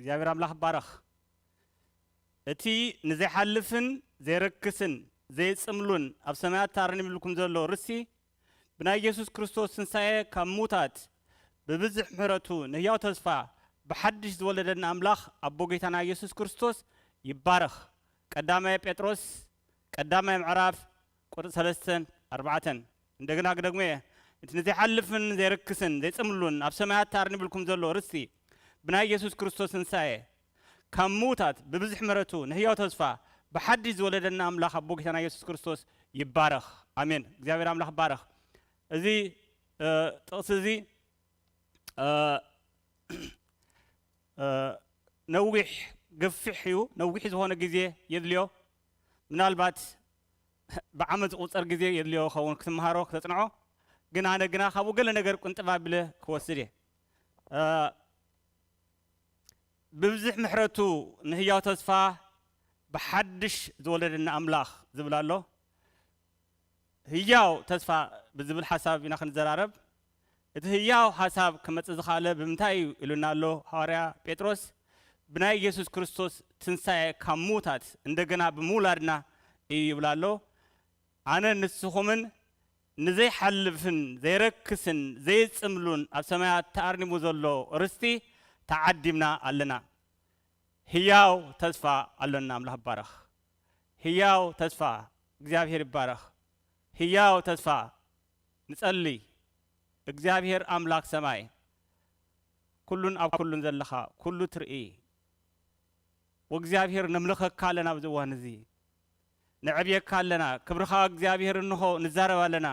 እግዚኣብሔር ኣምላኽ ይባረኽ። እቲ ንዘይሓልፍን ዘይረክስን ዘይጽምሉን ኣብ ሰማያት ታርኒብልኩም ዘሎ ርስቲ ብናይ ኢየሱስ ክርስቶስ ትንሳኤ ካብ ምዉታት ብብዝሕ ምሕረቱ ንህያው ተስፋ ብሓድሽ ዝወለደና ኣምላኽ ኣቦ ጌታና ኢየሱስ ክርስቶስ ይባረኽ። ቀዳማይ ጴጥሮስ ቀዳማይ ምዕራፍ ቁጽሪ ሰለስተን ኣርባዕተን። እንደገና ክደግሞ እየ። እቲ ንዘይሓልፍን ዘይረክስን ዘይጽምሉን ኣብ ሰማያት ታርኒብልኩም ዘሎ ርስቲ ብናይ ኢየሱስ ክርስቶስ ትንሳኤ ካብ ምዉታት ብብዝሕ ምሕረቱ ንህያው ተስፋ ብሓድሽ ዝወለደና ኣምላኽ ኣቦ ጌታና ኢየሱስ ክርስቶስ ይባረኽ። ኣሜን። እግዚኣብሔር ኣምላኽ ይባረኽ። እዚ እ፣ ጥቕሲ እዚ እ፣ እ፣ ነዊሕ ገፊሕ እዩ። ነዊሕ ዝኾነ ግዜ የድልዮ። ምናልባት ብዓመት ዝቑጸር ግዜ የድልዮ ኸውን ክትመሃሮ ክተጽንዖ። ግን ኣነ ግና ካብኡ ገለ ነገር ቁንጥብ ኣቢለ ክወስድ እየ። እ፣ ብብዝሕ ምሕረቱ ንህያው ተስፋ ብሓድሽ ዝወለደና ኣምላኽ ዝብል ኣሎ። ህያው ተስፋ ብዝብል ሓሳብ ኢና ክንዘራረብ። እቲ ህያው ሓሳብ ክመጽእ ዝኸኣለ ብምንታይ እዩ ኢሉና ኣሎ ሃዋርያ ጴጥሮስ። ብናይ ኢየሱስ ክርስቶስ ትንሳኤ ካብ ምዉታት እንደገና ብምውላድና እዩ ይብል ኣሎ። ኣነን ንስኹምን ንዘይሓልፍን ዘይረክስን ዘይጽምሉን ኣብ ሰማያት ተኣርኒሙ ዘሎ ርስቲ ተዓዲምና ኣለና። ህያው ተስፋ ኣሎና። ኣምላኽ ይባረኽ። ህያው ተስፋ፣ እግዚኣብሔር ይባረኽ። ህያው ተስፋ ንጸሊ። እግዚኣብሔር ኣምላኽ ሰማይ፣ ኩሉን ኣብ ኩሉን ዘለኻ፣ ኩሉ ትርኢ፣ ወእግዚኣብሔር ነምልኸካ ኣለና። ኣብዚ እዋን እዚ ነዕብየካ ኣለና። ክብርኻ እግዚኣብሔር እንሆ ንዛረብ ኣለና።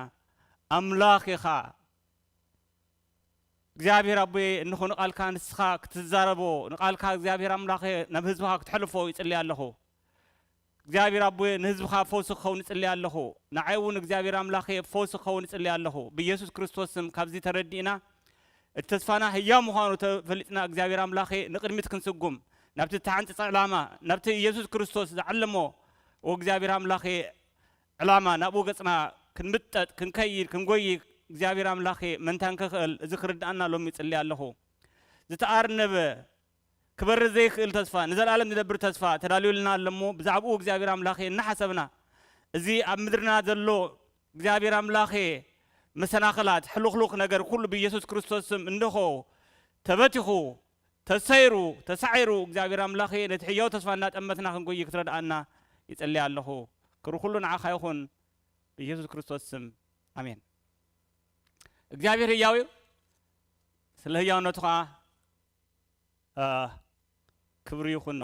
ኣምላኽ ኢኻ እግዚኣብሔር ኣቦየ፣ እንሆ ንቓልካ ንስኻ ክትዛረቦ፣ ንቓልካ እግዚኣብሔር ኣምላኸ ናብ ህዝብኻ ክትሕልፎ ይጽሊ ኣለኹ። እግዚኣብሔር ኣቦየ፣ ንህዝብኻ ፈውሲ ክኸውን እጽሊ ኣለኹ። ንዓይ እውን እግዚኣብሔር ኣምላኸ ፈውሲ ክኸውን እጽሊ ኣለኹ። ብኢየሱስ ክርስቶስ ስም ካብዚ ተረዲእና፣ እቲ ተስፋና ህያው ምዃኑ ተፈሊጥና፣ እግዚኣብሔር ኣምላኸ ንቕድሚት ክንስጉም፣ ናብቲ እተሓንጸጸ ዕላማ፣ ናብቲ ኢየሱስ ክርስቶስ ዝዓለሞ፣ ወእግዚኣብሔር ኣምላኸ ዕላማ፣ ናብኡ ገጽና ክንምጠጥ፣ ክንከይድ፣ ክንጎይ እግዚኣብሔር ኣምላኸ መንታን ክኽእል እዚ ክርድኣና ሎሚ ይጽሊ ኣለኹ። ዝተኣርነበ ክበርር ዘይክእል ተስፋ፣ ንዘለኣለም ዝነብር ተስፋ ተዳልዩልና ኣሎ እሞ፣ ብዛዕባኡ እግዚኣብሔር ኣምላኸ እናሓሰብና፣ እዚ ኣብ ምድርና ዘሎ እግዚኣብሔር ኣምላኸ መሰናኽላት፣ ሕሉኽሉኽ ነገር ኩሉ ብኢየሱስ ክርስቶስ ስም እንድኾ ተበቲኹ፣ ተሰይሩ፣ ተሳዒሩ፣ እግዚኣብሔር ኣምላኸ ነቲ ሕያው ተስፋ እናጠመትና ክንጎይ ክትረድኣና ይጸሊ ኣለኹ። ክብሪ ኩሉ ንዓኻ ይኹን፣ ብኢየሱስ ክርስቶስ ስም፣ ኣሜን። እግዚኣብሔር ህያው እዩ። ስለ ህያውነቱ ኸዓ እ፣ ክብሪ ይኹኖ።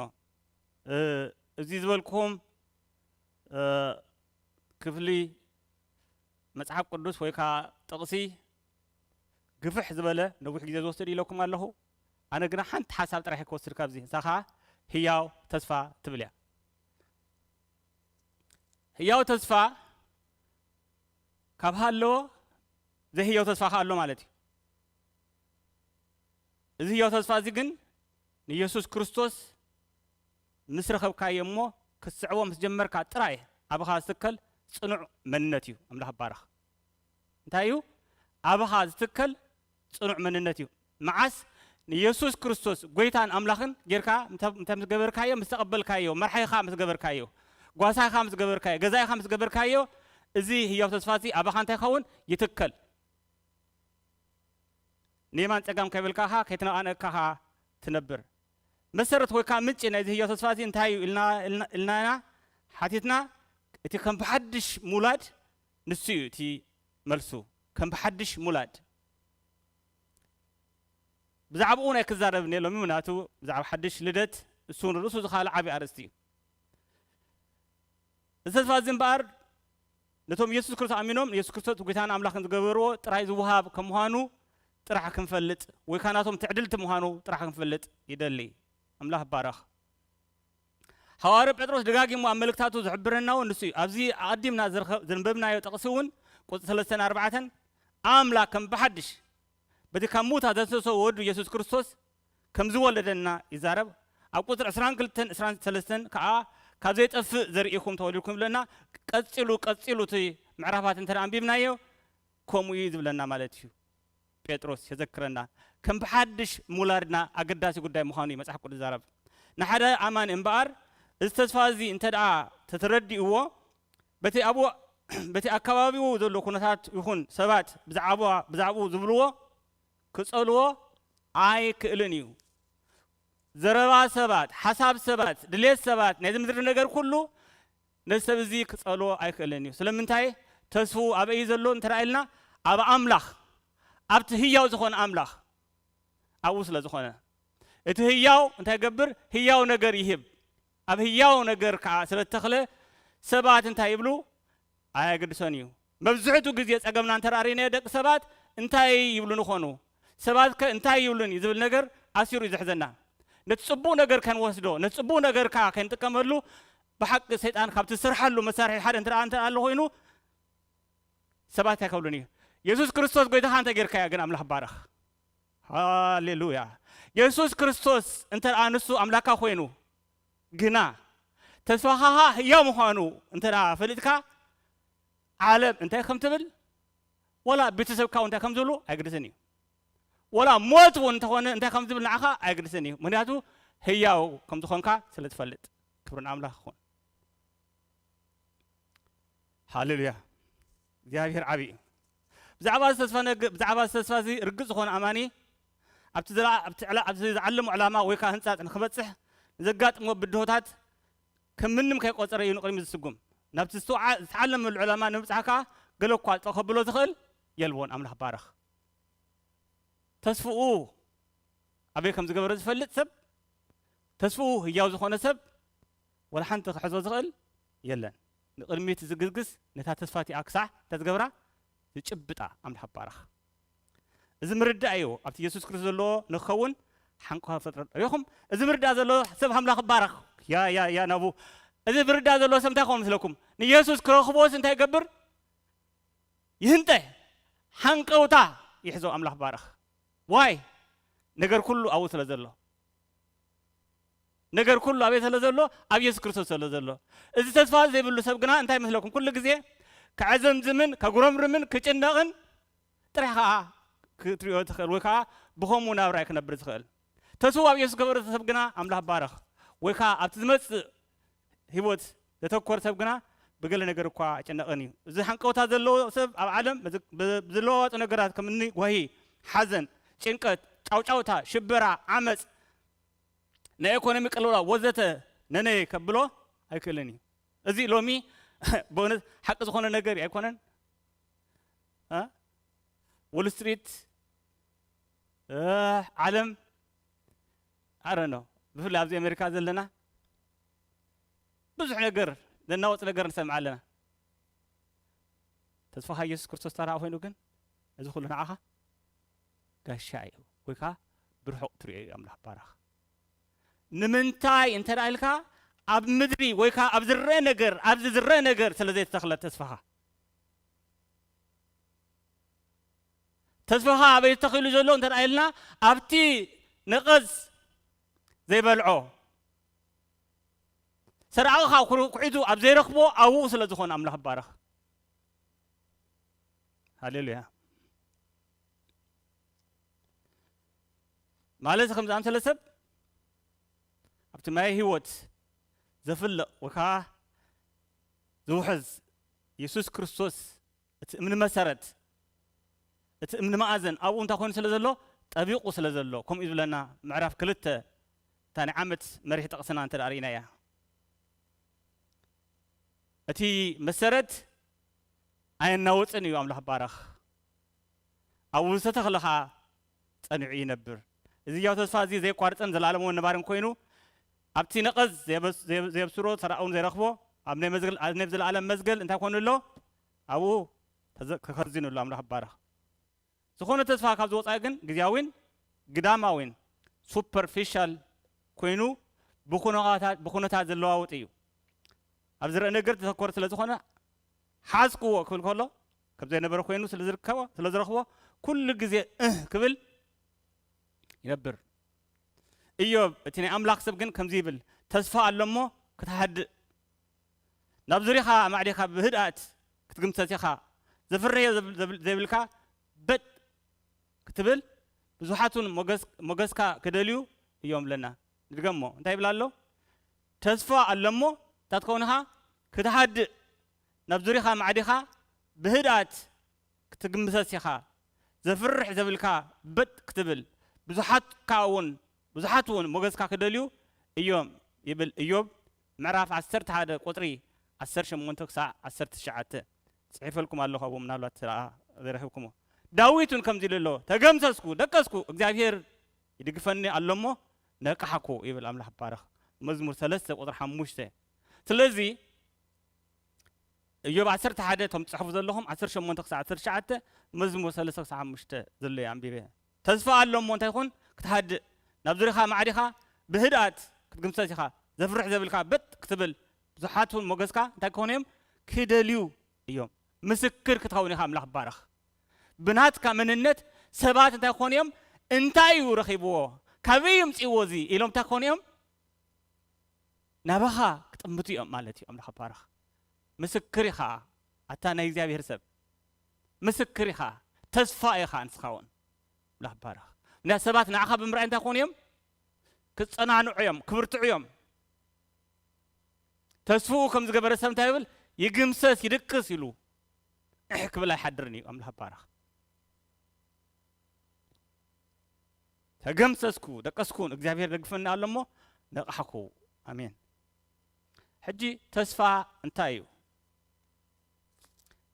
እ፣ እዚ ዝበልኩኹም፣ እ፣ ክፍሊ መጽሓፍ ቅዱስ ወይ ከኣ ጥቕሲ ግፍሕ ዝበለ ነዊሕ ግዜ ዝወስድ ኢለኩም ኣለኹ። ኣነ ግና ሓንቲ ሓሳብ ጥራሕ እየ ክወስድ ካብዚ። እሳ ኸኣ ህያው ተስፋ ትብል እያ። ህያው ተስፋ ካብ ሃለዎ ዘይህያው ተስፋ ከኣ ኣሎ ማለት እዩ። እዚ ህያው ተስፋ እዚ ግን ንኢየሱስ ክርስቶስ ምስ ረኸብካዮ እሞ ክትስዕቦ ምስ ጀመርካ ጥራይ ኣብኻ ዝትከል ጽኑዕ መንነት እዩ። ኣምላኽ ይባረኽ። እንታይ እዩ? ኣብኻ ዝትከል ጽኑዕ መንነት እዩ። መዓስ ንኢየሱስ ክርስቶስ ጎይታን ኣምላኽን ጌርካ እንተ-፣ እንተ ምስ ገበርካዮ፣ ምስ ተቐበልካዮ፣ መርሓይኻ ምስ ገበርካዮ፣ ጓሳይኻ ምስ ገበርካዮ፣ ገዛኢኻ ምስ ገበርካዮ፣ እዚ ህያው ተስፋ እዚ ኣባኻ እንታይ ይኸውን? ይትከል። ንየማን ጸጋም ከይበልካ ኸኣ ከይተነቓነቕካ ኸኣ ትነብር። መሰረት ወይ ከኣ ምንጪ ናይዚ ህያው ተስፋ እዚ እንታይ እዩ ኢልና፣ ኢልና፣ ኢልና ኢና ሓቲትና፣ እቲ ከም ብሓድሽ ምውላድ ንሱ እዩ እቲ መልሱ። ከም ብሓድሽ ምውላድ። ብዛዕባኡ ናይ ክዛረብ እየ ሎሚ፣ ምኽንያቱ ብዛዕባ ሓድሽ ልደት እሱ ንርእሱ ዝኻለ ዓቢ ኣርእስቲ እዩ። እዚ ተስፋ እዚ እምበኣር ነቶም ኢየሱስ ክርስቶስ ኣሚኖም ንኢየሱስ ክርስቶስ ጎይታን ኣምላኽን ዝገበርዎ ጥራይ ዝወሃብ ከም ምዃኑ ጥራሕ ክንፈልጥ፣ ወይ ከኣ ናቶም ትዕድልቲ ምዃኑ ጥራሕ ክንፈልጥ ይደሊ። ኣምላኽ ይባረኽ። ሃዋርያ ጴጥሮስ ደጋጊሙ ኣብ መልእክታቱ ዝሕብረና እውን ንሱ እዩ። ኣብዚ ኣቐዲምና ዝረኸ-፣ ዘንበብናዮ ጥቕሲ እውን ቁጽሪ ሰለስተን ኣርባዕተን ኣምላኽ ከም ብሓድሽ በቲ ካብ ምዉታት ዘተንሰሶ ወዱ ኢየሱስ ክርስቶስ ከም ዝወለደና ይዛረብ። ኣብ ቁጽሪ ዕስራን ክልተን ዕስራን ሰለስተን ከኣ ካብ ዘይጠፍእ ዘርኢኹም ተወሊድኩም ይብለና። ቀጺሉ፣ ቀጺሉ እቲ ምዕራፋት እንተ ደኣ ኣንቢብናዮ ከምኡ እዩ ዝብለና ማለት እዩ። ጴጥሮስ የዘክረና። ከም ብሓድሽ ምውላድና ኣገዳሲ ጉዳይ ምዃኑ እዩ መጽሓፍ ቅዱስ ዝዛረብ። ንሓደ ኣማኒ እምበኣር፣ እዚ ተስፋ እዚ እንተ ደኣ ተተረዲእዎ፣ በቲ ኣብኡ፣ በቲ ኣከባቢኡ ዘሎ ኩነታት ይኹን ሰባት ብዛዕባ፣ ብዛዕባኡ ዝብልዎ ክጸልዎ ኣይክእልን እዩ። ዘረባ ሰባት፣ ሓሳብ ሰባት፣ ድሌት ሰባት፣ ናይዚ ምድሪ ነገር ኩሉ ነዚ ሰብ እዚ ክጸልዎ ኣይክእልን እዩ። ስለምንታይ? ተስፍኡ ኣበይ እዩ ዘሎ እንተ ደኣ ኢልና፣ ኣብ ኣምላኽ፣ ኣብቲ ህያው ዝኾነ ኣምላኽ ኣብኡ ስለ ዝኾነ። እቲ ህያው እንታይ ይገብር? ህያው ነገር ይህብ። ኣብ ህያው ነገር ከኣ ስለ እተኽለ ሰባት እንታይ ይብሉ? ኣየገድሶን እዩ። መብዝሕትኡ ግዜ ጸገምና እንተ ደኣ ርኢናዮ ደቂ ሰባት እንታይ ይብሉ ንኾኑ? ሰባትከ እንታይ ይብሉኒ? ዝብል ነገር ኣሲሩ እዩ ዝሕዘና። ነቲ ጽቡቕ ነገር ከንወስዶ፣ ነቲ ጽቡቕ ነገር ከኣ ከንጥቀመሉ፣ ብሓቂ ሰይጣን ካብቲ ዝሰርሓሉ መሳርሒ ሓደ እንተ ደኣ፣ እንተ ደኣ ኣሎ ኮይኑ፣ ሰባት እንታይ ከብሉኒ እዩ? የሱስ ክርስቶስ ጎይታኻ እንተ ጌርካዮ ግን ኣምላኽ ባረኽ። ሃሌሉያ። የሱስ ክርስቶስ እንተ ደኣ ንሱ ኣምላካ ኮይኑ ግና ተስፋኻ ህያው ምዃኑ እንተ ደኣ ፈሊጥካ፣ ዓለም እንታይ ከም ትብል፣ ወላ ቤተሰብካ እውን እንታይ ከም ዝብሉ ኣይግድስን እዩ። ወላ ሞት እውን እንተኾነ እንታይ ከም ዝብል ንዓኻ ኣይግድስን እዩ። ምኽንያቱ ህያው ከም ዝኾንካ ስለ ትፈልጥ። ክብሪ ንኣምላኽ ይኹን። ሃሌሉያ። እግዚኣብሔር ዓቢ እዩ። ብዛዕባ እዚ ተስፋ ነገ-፣ ብዛዕባ እዚ ተስፋ እዚ ርግጽ ዝኾነ ኣማኒ ኣብቲ ዝላ-፣ ኣብቲ ዕላ-፣ ኣብቲ ዝዓለሞ ዕላማ ወይ ከኣ ህንጻጽ ንክበጽሕ ንዘጋጥሞ ብድሆታት ከም ምንም ከይቆጸረ እዩ ንቕድሚት ዝስጉም። ናብቲ ዝተውዓ-፣ ዝተዓለመሉ ዕላማ ንምብጻሕ ከኣ ገለ እኳ ጠቕ ከብሎ ዝኽእል የልቦን። ኣምላኽ ባረኽ። ተስፍኡ ኣበይ ከም ዝገበረ ዝፈልጥ ሰብ፣ ተስፍኡ ህያው ዝኾነ ሰብ፣ ወላ ሓንቲ ክሕዞ ዝኽእል የለን። ንቕድሚት ዝግስግስ ነታ ተስፋ እቲኣ ክሳዕ እንታይ ዝገብራ? ዝጭብጣ። ኣምላኽ ይባረኽ። እዚ ምርዳእ እዩ ኣብቲ የሱስ ክርስቶስ ዘለዎ ንክኸውን ሓንኳ ፍጥረት። ሪኹም? እዚ ምርዳእ ዘለዎ ሰብ ኣምላኽ ይባረኽ። ያ፣ ያ፣ ያ፣ ናብኡ። እዚ ምርዳእ ዘለዎ ሰብ እንታይ ክኸውን መስለኩም? ንየሱስ ክረኽቦስ እንታይ ይገብር? ይህንጠ። ሓንቀውታ ይሕዞ። ኣምላኽ ይባረኽ። ዋይ? ነገር ኩሉ ኣብኡ ስለ ዘሎ። ነገር ኩሉ ኣበይ ስለ ዘሎ? ኣብ የሱስ ክርስቶስ ስለ ዘሎ። እዚ ተስፋ ዘይብሉ ሰብ ግና እንታይ መስለኩም? ኩሉ ግዜ ከዕዘምዝምን ከጉረምርምን ክጭነቕን ጥራሕ ከኣ ክትሪኦ ትኽእል፣ ወይ ከኣ ብኸምኡ ናብራ እዩ ክነብር ዝኽእል። ተስፋ ኣብ የሱስ ገበረ ሰብ ግና ኣምላኽ ባረኽ፣ ወይ ከኣ ኣብቲ ዝመጽእ ህይወት ዘተኮረ ሰብ ግና ብገለ ነገር እኳ ኣይጭነቕን እዩ። እዚ ሓንቀውታ ዘለዎ ሰብ ኣብ ዓለም ብዝ-፣ ብ-፣ ብዝለዋወጡ ነገራት ከም እኒ ጓሂ፣ ሓዘን፣ ጭንቀት፣ ጫውጫውታ፣ ሽበራ፣ ዓመጽ፣ ናይ ኢኮኖሚ ቅልውላው ወዘተ ነነየ ከብሎ ኣይክእልን እዩ። እዚ ሎሚ ብእውነት ሓቂ ዝኾነ ነገር እዩ ኣይኮነን? እ? ዎል ስትሪት፣ እ፣ ዓለም፣ I don't know፣ ብፍላይ ኣብዚ ኣሜሪካ ዘለና ብዙሕ ነገር ዘናወጽ ነገር ንሰምዕ ኣለና። ተስፋኻ የሱስ ክርስቶስ ተራ ኮይኑ ግን እዚ ኩሉ ንዓኻ ጋሻ እዩ፣ ወይ ከዓ ብርሑቕ ትሪኦ እዩ። ኣምላኽ ባረኽ። ንምንታይ እንተ ደኣ ኢልካ፣ ኣብ ምድሪ ወይ ከዓ ኣብ ዝረአ ነገር፣ ኣብዚ ዝረአ ነገር ስለ ዘይተተኽለ ተስፋኻ። ተስፋኻ ኣበይ ተተኺሉ ዘሎ እንተ ደኣ ኢልና፣ ኣብቲ ነቐዝ ዘይበልዖ፣ ሰራቒ ካብ ኩሩ-፣ ኩዒቱ ኣብ ዘይረኽቦ ኣብኡ ስለ ዝኾነ ኣምላኽ ይባረኽ። ሃሌሉያ። ማለት ከም ዝኣምሰለ ሰብ ኣብቲ ማየ ህይወት ዘፍልቕ ወይ ከዓ ዝውሕዝ የሱስ ክርስቶስ እቲ እምኒ መሰረት፣ እቲ እምኒ መኣዘን ኣብኡ እንታይ ኮይኑ ስለ ዘሎ? ጠቢቑ ስለ ዘሎ። ከምኡ እዩ ዝብለና ምዕራፍ ክልተ እታ ናይ ዓመት መሪሕ ጥቕስና እንተ ደኣ ርኢናያ። እቲ መሰረት ኣየናውጽን እዩ። ኣምላኽ ባረኽ። ኣብኡ ዝተተኽለ ኸኣ ጸኒዑ ይነብር። እዚ ህያው ተስፋ እዚ ዘየቋርጽን ዘለኣለማውን ነባርን ኮይኑ፣ ኣብቲ ነቐዝ ዘየበስ-፣ ዘየ-፣ ዘየብስሮ፣ ሰራኡ ዘይረኽቦ፣ ኣብ ናይ መዝገል-፣ ኣብ ናይ ዘለኣለም መዝገል እንታይ ኮኑ ኣሎ? ኣብኡ ተዘ-፣ ተኸዚኑ ኣሎ። ኣምላኽ ይባረኽ። ዝኾነ ተስፋ ካብ ዝወጻኢ ግን ግዝያዊን ግዳማዊን፣ ሱፐርፊሻል፣ ኮይኑ ብኹነታት፣ ብኹነታት ዝለዋወጥ እዩ። ኣብ ዝረአ ነገር ተተኮረ ስለ ዝኾነ፣ ሓዝክዎ ክብል ከሎ፣ ከም ዘይነበረ ኮይኑ ስለ ዝርከቦ፣ ስለ ዝረኽቦ፣ ኩሉ ግዜ እህ ክብል ይነብር። ኢዮብ፣ እቲ ናይ ኣምላኽ ሰብ ግን ከምዚ ይብል፣ "ተስፋ ኣሎ እሞ ክትሃድእ፣ ናብ ዙርያኻ ኣማዕዲኻ ብህድኣት ክትግምሰስ ኢኻ፣ ዘፍርዮ ዘብ-፣ ዘብ-፣ ዘይብልካ በጥ ክትብል፣ ብዙሓት እውን ሞገስ-፣ ሞገስካ ክደልዩ እዮም ብለና። ንድገሞ፣ እንታይ ይብል ኣሎ? ተስፋ ኣሎ እሞ፣ እንታይ ትኸውን ኢኻ? ክትሃድእ፣ ናብ ዙሪኻ ማዕዲኻ ብህድኣት ክትግምሰስ ኢኻ። ዘፍርሕ ዘብልካ በጥ ክትብል፣ ብዙሓት ከኣ እውን፣ ብዙሓት እውን ሞገስካ ክደልዩ እዮም ይብል እዮብ ምዕራፍ ዓሰርተ ሓደ ቁጽሪ ዓሰርተ ሸሞንተ ክሳዕ ዓሰርተ ትሽዓተ። ጽሒፈልኩም ኣለኹ ኣብኡ፣ ምናልባት ደኣ ዘይረኺብኩሞ። ዳዊት እውን ከምዚ ኢሉ ኣሎ፣ "ተገምሰስኩ፣ ደቀስኩ፣ እግዚኣብሔር ይድግፈኒ ኣሎ እሞ ነቃሕኩ" ይብል። ኣምላኽ ይባረኽ። መዝሙር ሰለስተ ቁጽሪ ሓሙሽተ። ስለዚ እዮብ ዓሰርተ ሓደ፣ እቶም ትጽሕፉ ዘለኹም፣ ዓሰርተ ሸሞንተ ክሳዕ ዓሰርተ ትሽዓተ፣ መዝሙር ሰለስተ ክሳዕ ሓሙሽተ ዘሎ እየ ኣንቢበ። ተስፋ ኣሎ እሞ እንታይ ይኹን? ክትሃድእ፣ ናብ ዙሪኻ ማዕዲኻ ብህድኣት ክትግምሰስ ኢኻ። ዘፍርሕ ዘብልካ በጥ ክትብል፣ ብዙሓት እውን ሞገስካ እንታይ ክኾኑ እዮም? ክደልዩ እዮም። ምስክር ክትኸውን ኢኻ። ኣምላኽ ይባረኽ። ብናትካ መንነት ሰባት እንታይ ክኾኑ እዮም? እንታይ እዩ ረኺብዎ? ካበይ እዩ ምጽእዎ እዚ? ኢሎም እንታይ ክኾኑ እዮም? ናባኻ ክጥምቱ እዮም ማለት እዩ። ኣምላኽ ይባረኽ። ምስክር ኢኻ፣ ኣታ ናይ እግዚኣብሔር ሰብ። ምስክር ኢኻ፣ ተስፋ ኢኻ ንስኻ እውን። ኣምላኽ ይባረኽ። ምክንያቱ ሰባት ንዓኻ ብምርኣይ እንታይ ክኾኑ እዮም? ክጸናንዑ እዮም፣ ክብርትዑ እዮም። ተስፍኡ ከም ዝገበረ ሰብ እንታይ ይብል? ይግምሰስ፣ ይድቅስ ኢሉ እሕ ክብል ኣይሓድርን እዩ። ኣምላኽ ይባረኽ። ተገምሰስኩ፣ ደቀስኩን፣ እግዚኣብሔር ደግፈኒ ኣሎ እሞ ነቃሕኩ። ኣሜን። ሕጂ ተስፋ እንታይ እዩ?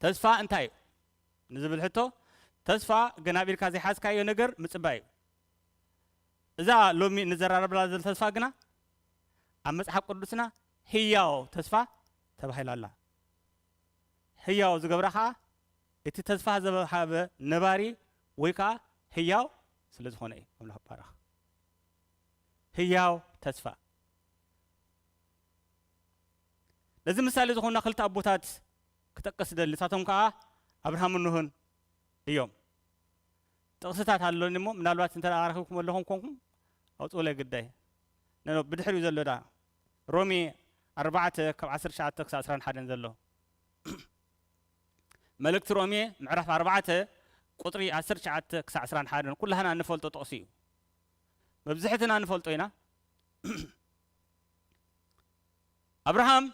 ተስፋ እንታይ እዩ ንዝብል ሕቶ፣ ተስፋ ገና ቢልካ ዘይሓዝካዮ ነገር ምጽባይ እዩ። እዛ ሎሚ ንዘራረብላ ዘለ ተስፋ ግና ኣብ መጽሓፍ ቅዱስና ህያው ተስፋ ተባሂላ ኣላ። ህያው ዝገብራ ኸኣ እቲ ተስፋ ዝሃበ ነባሪ ወይ ከኣ ህያው ስለ ዝኾነ እዩ። ኣምላኽ ይባረኽ። ህያው ተስፋ። ነዚ ምሳሌ ዝኾኑና ክልተ ኣቦታት ክጠቅስ እደሊ። ንሳቶም ከኣ ኣብርሃምን ኖህን እዮም። ጥቕስታት ኣሎኒ እሞ፣ ምናልባት እንተ ደኣ ረኺብኩም ኣለኹም ኮንኩም፣ ኣውጽኡለይ ግዳይ። ነኖ፣ ብድሕሪኡ ዘሎ ደኣ። ሮሜ ኣርባዕተ ካብ ዓሰርተ ትሽዓተ ክሳብ ዕስራን ሓደን ዘሎ። መልእክቲ ሮሜ ምዕራፍ ኣርባዕተ ቁጽሪ ዓሰርተ ትሽዓተ ክሳብ ዕስራን ሓደን ኩላህና እንፈልጦ ጥቕሲ እዩ። መብዝሕትና እንፈልጦ ኢና። ኣብርሃም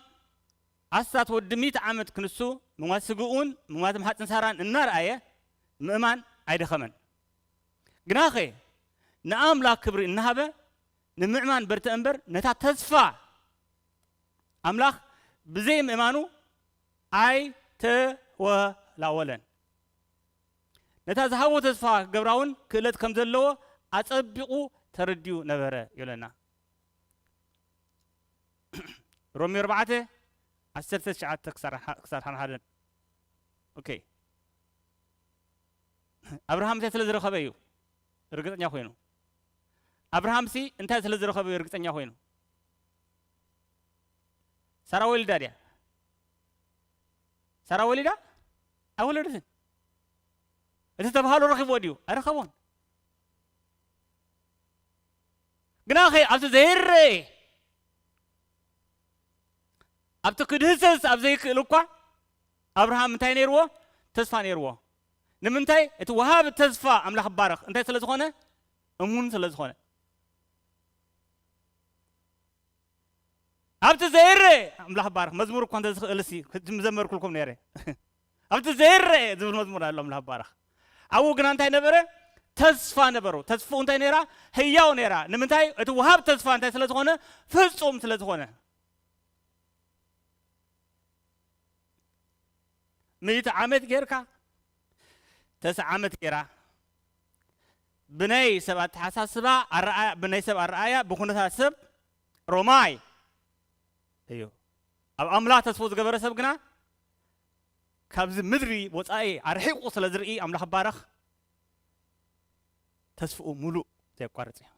ኣስታት ወዲ ሚእቲ ዓመት ክንሱ ምሟት ስግኡን ምሟት ማሕጽን ሳራን እናረኣየ ምእማን ኣይደኸመን። ግናኸ ንኣምላኽ ክብሪ እናሃበ ንምእማን በርትዐ እምበር ነታ ተስፋ ኣምላኽ ብዘይ ምእማኑ ኣይተወላወለን። ነታ ዝሃቦ ተስፋ ክገብራ እውን ክእለት ከም ዘለዎ ኣጸቢቑ ተረዲኡ ነበረ ይብለና። ሮሜ ኣርባዕተ ዓሰርተ ትሽዓተ ክሳብ ሓ-፣ ክሳብ ሓን ሓደን። ኦኬ። ኣብርሃም እንታይ ስለ ዝረኸበ እዩ ርግጸኛ ኮይኑ? ኣብርሃምሲ እንታይ ስለ ዝረኸበ እዩ ርግጸኛ ኮይኑ? ሳራ ወሊዳ ድያ? ሳራ ወሊዳ? ኣይወለደትን። እቲ ተባህሎ ረኺብዎ ድዩ? ኣይረኸቦን። ግናኸ ኣብቲ ዘይረኤ፣ ኣብቲ ክድህሰስ ኣብ ዘይክእል እኳ ኣብርሃም እንታይ ነይርዎ? ተስፋ ነይርዎ። ንምንታይ? እቲ ወሃቢ ተስፋ ኣምላኽ ይባረኽ እንታይ ስለ ዝኾነ? እሙን ስለ ዝኾነ። ኣብቲ ዘይረኤ ኣምላኽ ይባረኽ። መዝሙር እኳ እንተዝኽእልሲ፣ ሕጂ ምዘመርኩልኩም ነይረ። ኣብቲ ዘይረኤ ዝብል መዝሙር ኣሎ፣ ኣምላኽ ይባረኽ። ኣብኡ ግና እንታይ ነበረ? ተስፋ ነበሩ። ተስፍኡ እንታይ ነይራ? ህያው ነይራ። ንምንታይ? እቲ ወሃብ ተስፋ እንታይ ስለ ዝኾነ? ፍጹም ስለ ዝኾነ። ሚእቲ ዓመት ጌርካ፣ ተስዓ ዓመት ጌራ፣ ብናይ ሰብ ኣተሓሳስባ፣ ኣረኣያ፣ ብናይ ሰብ ኣረኣያ፣ ብኩነታት ሰብ ሮማይ እዩ። ኣብ ኣምላኽ ተስፋ ዝገበረ ሰብ ግና ካብዚ ምድሪ ወጻኢ ኣርሒቑ ስለ ዝርኢ ኣምላኽ ይባረኽ፣ ተስፍኡ ሙሉእ ዘየቋርጽ እዩ።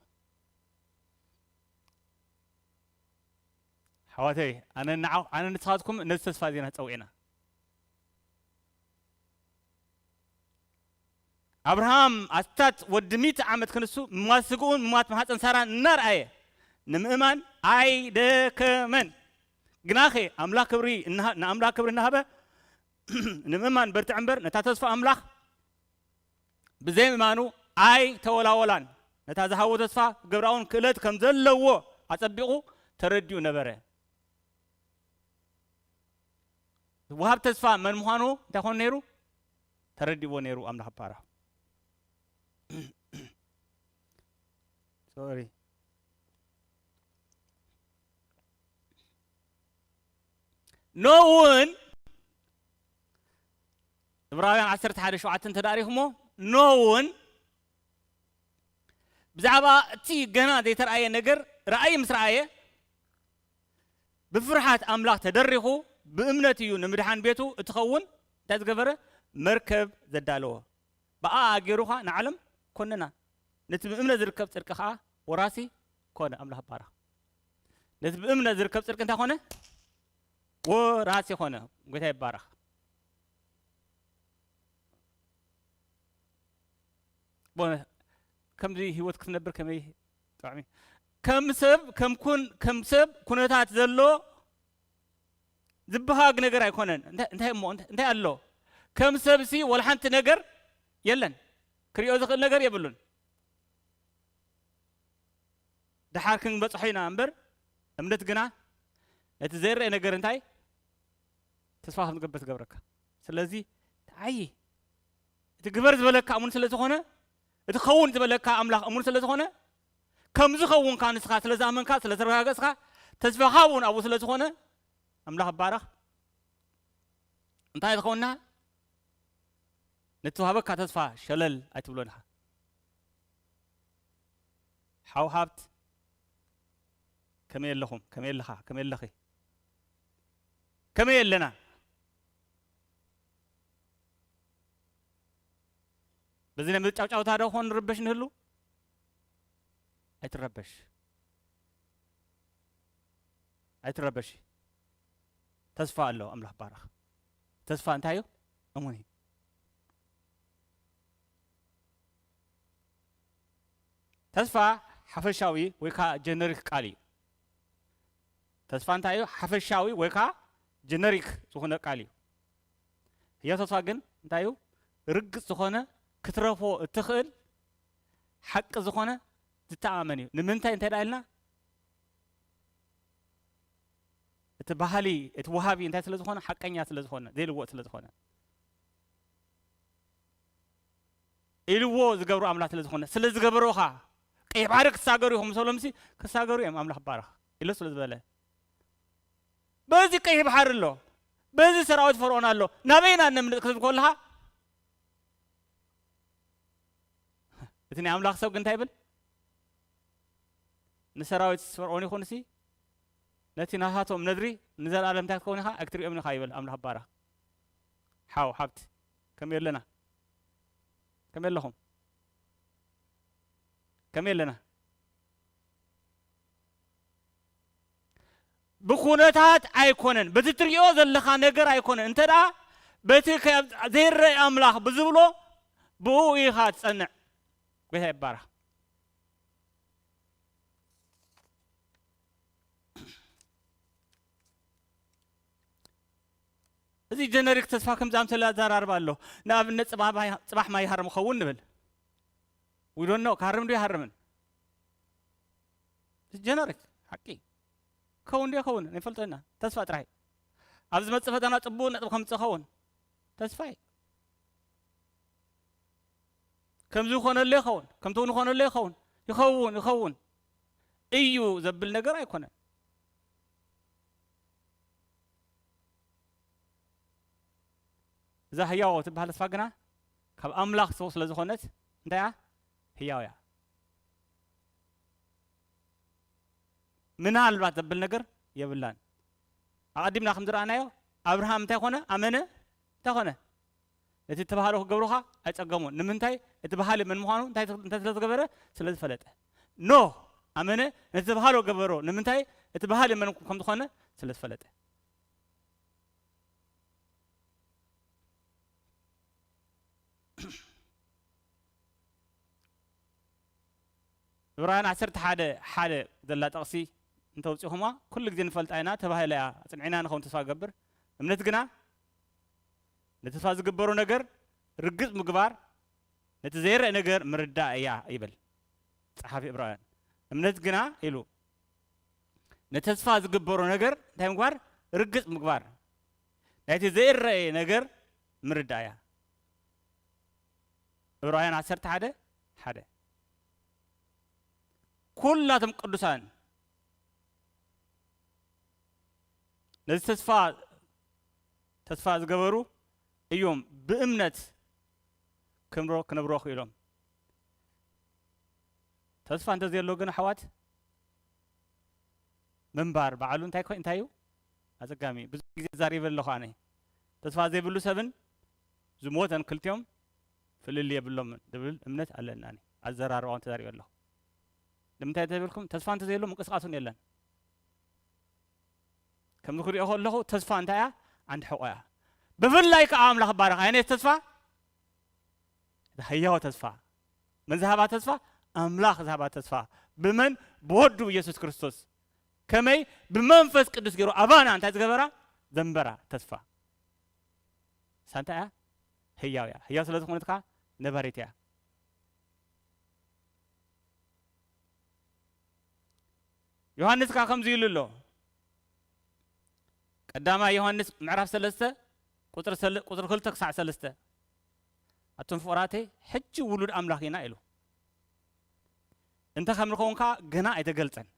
ኣሕዋተይ፣ ኣነ ንዓ-፣ ኣነ ንስኻትኩም ነዚ ተስፋ እዚ ኢና ተጸዊዕና። ኣብርሃም ኣስታት ወዲ ሚእቲ ዓመት ክንሱ ምሟት ስግኡን ምሟት ማሕፀን ሳራን እናረኣየ ንምእማን ኣይደከመን። ግናኸ ኣምላኽ ክብሪ እናሃ-፣ ንኣምላኽ ክብሪ እናሃበ ንምእማን በርትዕ እምበር ነታ ተስፋ ኣምላኽ ብዘይምእማኑ ኣይተወላወላን። ነታ ዝሃቦ ተስፋ ክገብራ እውን ክእለት ከም ዘለዎ ኣጸቢቑ ተረዲኡ ነበረ። ወሃብ ተስፋ መን ምዃኑ እንታይ ኮን ነይሩ? ተረዲእዎ ነይሩ ኣምላኽ ባራኽ። ሶሪ። ኖ እውን ዕብራውያን ዓሰርተ ሓደ ሸውዓተ እንተ ዳሪኹሞ፣ ኖ እውን ብዛዕባ እቲ ገና ዘይተረኣየ ነገር ራእይ ምስ ረኣየ፣ ብፍርሃት ኣምላኽ ተደሪኹ ብእምነት እዩ ንምድሓን ቤቱ እትኸውን እንታይ ዝገበረ? መርከብ ዘዳለወ። ብኣ ገይሩ ኸኣ ንዓለም ኮነና። ነቲ ብእምነት ዝርከብ ጽድቂ ኸኣ ወራሲ ኮነ። ኣምላኽ ይባረኽ። ነቲ ብእምነት ዝርከብ ጽድቂ እንታይ ኮነ? ወራሲ ኮነ። ጎይታ ይባረኽ። ቦነ-፣ ከምዚ ህይወት ክትነብር ከመይ ጥዑም እዩ። ከም ሰብ፣ ከም ኩን-፣ ከም ሰብ ኩነታት ዘሎ ዝበሃግ ነገር ኣይኮነን። እንታይ፣ እንታይ እሞ፣ እንታይ፣ እንታይ ኣሎ? ከም ሰብሲ ወላ ሓንቲ ነገር የለን። ክሪኦ ዝኽእል ነገር የብሉን። ደሓር ክንበጽሖ ኢና እምበር፣ እምነት ግና ነቲ ዘይረአ ነገር እንታይ ተስፋ ከም ዝገብር ትገብረካ። ስለዚ ተዓዪ። እቲ ግበር ዝበለካ እሙን ስለ ዝኾነ፣ እቲ ኸውን ዝበለካ ኣምላኽ እሙን ስለ ዝኾነ፣ ከም ዝኸውን ከኣ ንስኻ ስለ ዝኣመንካ፣ ስለ ዝተረጋገጽካ፣ ተስፋኻ እውን ኣብኡ ስለ ዝኾነ፣ ኣምላኽ ይባረኽ። እንታይ ትኸውንና? ነቲ ዝሃበካ ተስፋ ሸለል ኣይትብሎን ኢኻ። ሓው ሃብት፣ ከመይ ኣለኹም? ከመይ ኣለኻ? ከመይ ኣለኺ? ከመይ ኣለና? በዚ ናይ መጫውጫውታ ዶ ኾን ንርበሽ ንህሉ? ኣይትረበሽ። ኣይትረበሽ። ተስፋ ኣሎ፣ ኣምላኽ ባረኽ። ተስፋ እንታይ እዩ? እሙን እዩ። ተስፋ ሓፈሻዊ ወይ ከዓ ጀነሪክ ቃል እዩ። ተስፋ እንታይ እዩ? ሓፈሻዊ ወይ ከዓ ጀነሪክ ዝኾነ ቃል እዩ። ህያው ተስፋ ግን እንታይ እዩ? ርግጽ ዝኾነ፣ ክትረፎ እትኽእል፣ ሓቂ ዝኾነ፣ ዝተኣማመን እዩ። ንምንታይ እንታይ ደኣ ኢልና? እቲ ባህሊ፣ እቲ ወሃቢ እንታይ ስለ ዝኾነ? ሓቀኛ ስለ ዝኾነ፣ ዘይልወጥ ስለ ዝኾነ። ኢልዎ ዝገብሩ ኣምላኽ ስለ ዝኾነ፣ ስለ ዝገበሮ ኸኣ፣ ቀይሕ ባሕሪ ክትሳገሩ ኢኹም ምስ በሎምሲ፣ ክሳገሩ እዮም፣ ኣምላኽ ይባረኽ ኢሉ ስለ ዝበለ። በዚ ቀይሕ ባሕሪ ኣሎ፣ በዚ ሰራዊት ፈርዖን ኣሎ፣ ናበይ ኢና እነምልጥ ክትብል ከለኻ፣ እቲ ናይ ኣምላኽ ሰብ ግን እንታይ ይብል? ንሰራዊት ፈርዖን ይኹንሲ፣ ነቲ ናታቶም ነድሪ ንዘለኣለም እንታይ ክትከውን ኢኻ? ኣይክትሪኦምን ኢኻ ይብል ኣምላኽ ይባረኽ። ሓው፣ ሓብቲ፣ ከመይ ኣለና? ከመይ ኣለኹም? ከመይ ኣለና? ብኹነታት ኣይኮነን፣ በቲ ትሪኦ ዘለኻ ነገር ኣይኮነን። እንተ ደኣ በቲ ከ-፣ ዘይረኣይ ኣምላኽ ብዝብሎ፣ ብኡ ኢኻ ትጸንዕ። ጎይታ ይባረኽ። እዚ ጀነሪክ ተስፋ ከምዚ ኣምሰለ ኣዘራርባ ኣሎ። ንኣብነት፣ ጽባሕ ማይ፣ ጽባሕ ማይ ይሃርም ኸውን ንብል። We don't know፣ ክሃርም ዶ ይሃርምን? እዚ ጀነሪክ ሓቂ። ክኸውን ዶ ይኸውን? ንፈልጦ ኢና። ተስፋ ጥራይ። ኣብ ዝመጽእ ፈተና ጽቡቕ ነጥቢ ከምጽእ ኸውን። ተስፋ እዩ። ከምዚ ይኾነሉ ይኸውን፣ ከምቲ ንኾነሉ ይኸውን፣ ይኸውን፣ ይኸውን እዩ ዘብል ነገር ኣይኮነን። እዛ ህያው ትበሃል ተስፋ ግና ካብ ኣምላኽ ትስወ ስለ ዝኾነት እንታይ እያ? ህያው እያ። ምናልባት ዘብል ነገር የብላን። ኣቐዲምና ከም ዝረኣናዮ ኣብርሃም እንታይ ኮነ? ኣመነ፣ እንታይ ኮነ? ነቲ እተባህሎ ክገብሩኻ ኣይጸገሙን። ንምንታይ? እቲ በሃሊ መን ምዃኑ እንታይ፣ እንታይ ስለ ዝገበረ? ስለ ዝፈለጠ። ኖህ ኣመነ፣ ነቲ እተባህሎ ገበሮ። ንምንታይ? እቲ በሃሊ መን ከም ዝኾነ ስለ ዝፈለጠ። ዕብራውያን ዓሰርተ ሓደ ሓደ ዘላ ጥቕሲ እንተውጺኹማ፣ ኩሉ ግዜ ንፈልጣ ኢና፣ ተባሂላ እያ፣ ኣጽኒዕና ንኸውን ተስፋ እገብር። እምነት ግና ንተስፋ ዝግበሩ ነገር ርግጽ ምግባር፣ ነቲ ዘይረአ ነገር ምርዳእ እያ ይብል ጸሓፊ ዕብራውያን። እምነት ግና ኢሉ ነተስፋ ዝግበሮ ነገር እንታይ ምግባር? ርግጽ ምግባር። ናይቲ ዘይረአ ነገር ምርዳእ እያ። ዕብራውያን ዓሰርተ ሓደ ሓደ። ኩላቶም ቅዱሳን ነዚ ተስፋ፣ ተስፋ ዝገበሩ እዮም ብእምነት ክምሮ-፣ ክነብሮ ክኢሎም። ተስፋ እንተዘየሎ ግን ኣሕዋት ምንባር ባዕሉ እንታይ ኮ-፣ እንታይ እዩ? ኣጸጋሚ። ብዙሕ ግዜ ተዛሪበ ኣለኹ ኣነ። ተስፋ ዘይብሉ ሰብን ዝሞተን ክልቲኦም ፍልልይ የብሎምን ዝብል እምነት ኣለኒ ኣነ። ኣዘራርባውን ተዛሪበ ኣለኹ። ንምንታይ ተብልኩም? ተስፋ እንተዘየሎ ምንቅስቃስ እውን የለን። ከምዚ ክሪኦ ከለኹ ተስፋ እንታይ እያ? ዓንዲ ሕቆ እያ። ብፍላይ ከዓ ኣምላኽ ባረኽ። ኣይነት ተስፋ? ህያው ተስፋ። መን ዝሃባ ተስፋ? ኣምላኽ ዝሃባ ተስፋ። ብመን? ብወዱ ኢየሱስ ክርስቶስ። ከመይ? ብመንፈስ ቅዱስ ገይሩ ኣባና እንታይ ዝገበራ? ዘንበራ ተስፋ። እሳ እንታይ እያ? ህያው እያ። ህያው ስለ ዝኾነት ከዓ ነባሪት እያ። ዮሃንስ ከዓ ከምዚ ኢሉ ኣሎ። ቀዳማይ ዮሃንስ ምዕራፍ ሰለስተ ቁጽሪ ሰለ-፣ ቁጽሪ ክልተ ክሳዕ ሰለስተ። ኣቱም ፍቑራተይ፣ ሕጂ ውሉድ ኣምላኽ ኢና ኢሉ። እንተ ከም ንኸውን ከዓ ገና ኣይተገልጸን።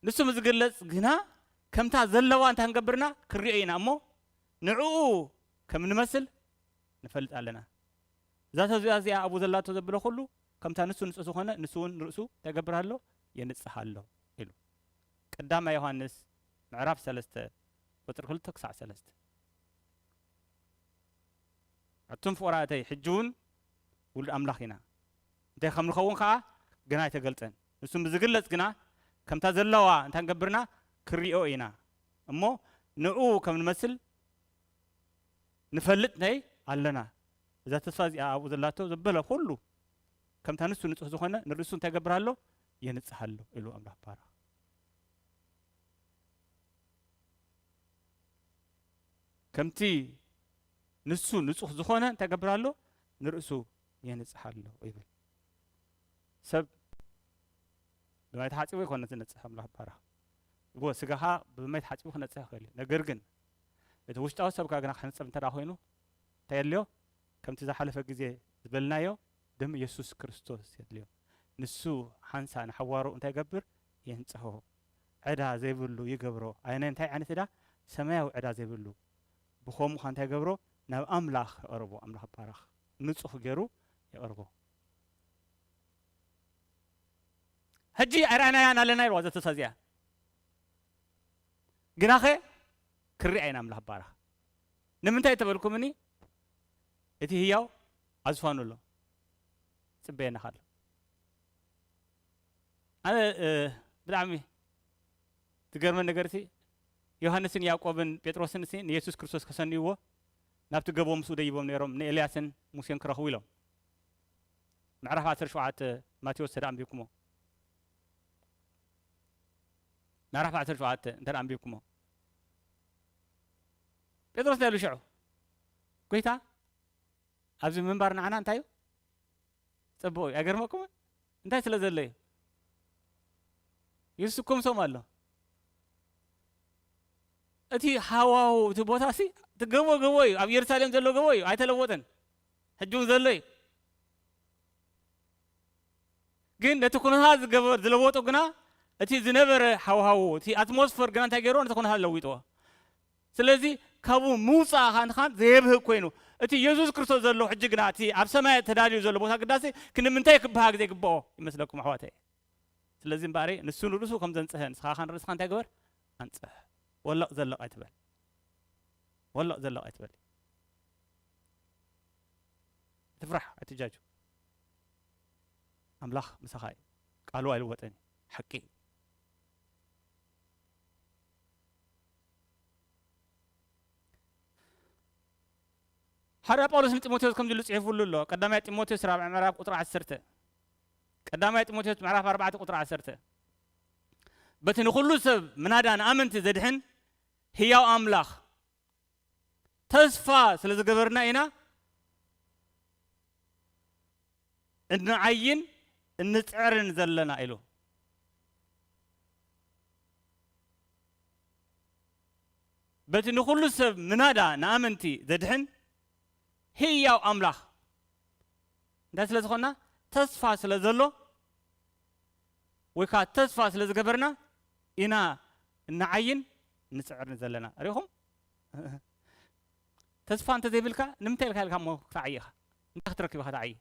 ንሱ ምስ ዝግለጽ ግና ከምታ ዘለዋ እንታይ ክንገብርና ክንሪኦ ኢና እሞ ንዕኡ ከም ንመስል ንፈልጥ ኣለና። እዛ ተስፋ እዚኣ ኣብኡ ዘላቶ ዘብሎ ኩሉ ከምታ ንሱ ንጹህ ዝኾነ ንሱ እውን ንርእሱ እንታይ ይገብር ኣሎ? የንጽህ ኣሎ ኢሉ። ቀዳማይ ዮሃንስ ምዕራፍ ሰለስተ ቁጽሪ ክልተ ክሳዕ ሰለስተ። ኣቱም ፍቑራተይ፣ ሕጂ እውን ውሉድ ኣምላኽ ኢና። እንታይ ከም ንኸውን ከኣ ገና ኣይተገልጸን። ንሱ ምስ ዝግለጽ ግና ከምታ ዘለዋ እንታይ ንገብርና? ክንሪኦ ኢና። እሞ ንኡ ከም ንመስል ንፈልጥ እንታይ ኣለና? እዛ ተስፋ እዚኣ ኣብኡ ዘላቶ ዘበለ ኩሉ ከምታ ንሱ ንጹህ ዝኾነ ንርእሱ እንታይ ይገብር ኣሎ? የንጽህ ኣሎ ኢሉ ኣምላኽ ባረኽ። ከምቲ ንሱ ንጹህ ዝኾነ እንታይ ይገብር ኣሎ? ንርእሱ የንጽህ ኣሎ ይብል። ሰብ ብማይ ተሓጺቡ ኣይኮነ ዝነጽህ፣ ኣምላኽ ይባረኽ። እወ፣ ስጋኻ ብማይ ተሓጺቡ ክነጽህ ይኽእል እዩ። ነገር ግን እቲ ውሽጣዊ ሰብካ ግና ክሕንጸብ እንተ ደኣ ኮይኑ እንታይ የድልዮ? ከምቲ ዝሓለፈ ግዜ ዝበልናዮ ደም ኢየሱስ ክርስቶስ የድልዮ። ንሱ ሓንሳ ንሓዋሩ እንታይ ይገብር? የንጽሆ። ዕዳ ዘይብሉ ይገብሮ። ኣነ እንታይ ዓይነት ዕዳ? ሰማያዊ ዕዳ ዘይብሉ። ብኸምኡ ኸኣ እንታይ ይገብሮ? ናብ ኣምላኽ የቕርቦ። ኣምላኽ ይባረኽ። ንጹህ ገይሩ የቕርቦ። ሕጂ ኣይረኣናያን ኣለና ኢልዋ እዛ ተስፋ እዚኣ። ግናኸ ክርኣ ኢና ኣምላኽ ይባረኽ። ንምንታይ ተበልኩምኒ? እቲ ህያው ኣብ ዝፋኑ ኣሎ። ጽበየና ኣሎ። ኣነ፣ እ፣ ብጣዕሚ ዝገርመን ነገርሲ ዮሃንስን ያዕቆብን ጴጥሮስንሲ ንየሱስ ክርስቶስ ከሰንይዎ ናብቲ ገቦ ምስኡ ደይቦም ነይሮም ንኤልያስን ሙሴን ክረኽቡ ኢሎም። ምዕራፍ ዓሰርተ ሸውዓተ ማቴዎስ ተደኣ ኣንቢብኩሞ። ምዕራፍ ዓሰርተ ሸውዓተ እንተ ደኣ ኣንቢብኩሞ። ጴጥሮስ እንታይ ኢሉ ሽዑ? ጎይታ፣ ኣብዚ ምንባር ንዓና እንታይ እዩ? ጽቡቕ እዩ። ኣይገርመኩምን? እንታይ ስለ ዘሎ እዩ? የሱስ እኮ ምሶም ኣሎ። እቲ ሃዋሁ፣ እቲ ቦታሲ፣ እቲ ገቦ ገቦ እዩ። ኣብ የሩሳሌም ዘሎ ገቦ እዩ። ኣይተለወጠን። ሕጂ እውን ዘሎ እዩ። ግን ነቲ ኩነታት ዝገበ-፣ ዝለወጦ ግና እቲ ዝነበረ ሃዋሁ፣ እቲ ኣትሞስፈር ግና እንታይ ገይርዎ? ነቲ ኩነታት ለዊጥዎ። ስለዚ ካብኡ ምውጻእ ኻንኻን ዘየብህግ ኮይኑ፣ እቲ የሱስ ክርስቶስ ዘሎ ሕጂ ግና እቲ ኣብ ሰማይ ተዳልዩ ዘሎ ቦታ ግዳሴ ክንምንታይ ክበሃግ ዘይግብኦ ይመስለኩም ኣሕዋተይ? ስለዚ እምበኣር ንሱ ንርእሱ ከም ዘንጽሀ ንስኻ ኻን ርእስኻ እንታይ ግበር? ኣንጽህ። ወለቕ ዘለቕ ኣይትበል። ወለቕ ዘለቕ ኣይትበል። ትፍራሕ፣ ኣይትጃጁ። ኣምላኽ ምሳኻ እዩ። ቃሉ ኣይልወጥን እዩ። ሓቂ እዩ። ሓርያ ጳውሎስ ንጢሞቴዎስ ከምዚ ኢሉ ጽሒፉሉ ኣሎ። ቀዳማይ ጢሞቴዎስ ራብዓይ ምዕራፍ ቁጽሪ ዓሰርተ። ቀዳማይ ጢሞቴዎስ ምዕራፍ ኣርባዕተ ቁጽሪ ዓሰርተ። በቲ ንኹሉ ሰብ ምናዳ ንኣመንቲ ዘድሕን ህያው ኣምላኽ ተስፋ ስለ ዝገበርና ኢና እንዓይን እንጽዕርን ዘለና ኢሉ። በቲ ንኹሉ ሰብ ምናዳ ንኣመንቲ ዘድሕን ህያው ኣምላኽ እንታይ ስለ ዝኾንና? ተስፋ ስለ ዘሎ ወይ ከዓ ተስፋ ስለ ዝገበርና ኢና እንዓይን እንጽዕርን ዘለና። ሪኹም? ተስፋ እንተዘይብልካ ንምንታይ ኢልካ ኢልካ እሞ ክትዓይ ኢኻ? እንታይ ክትረክብ ኢኻ ትዓይ?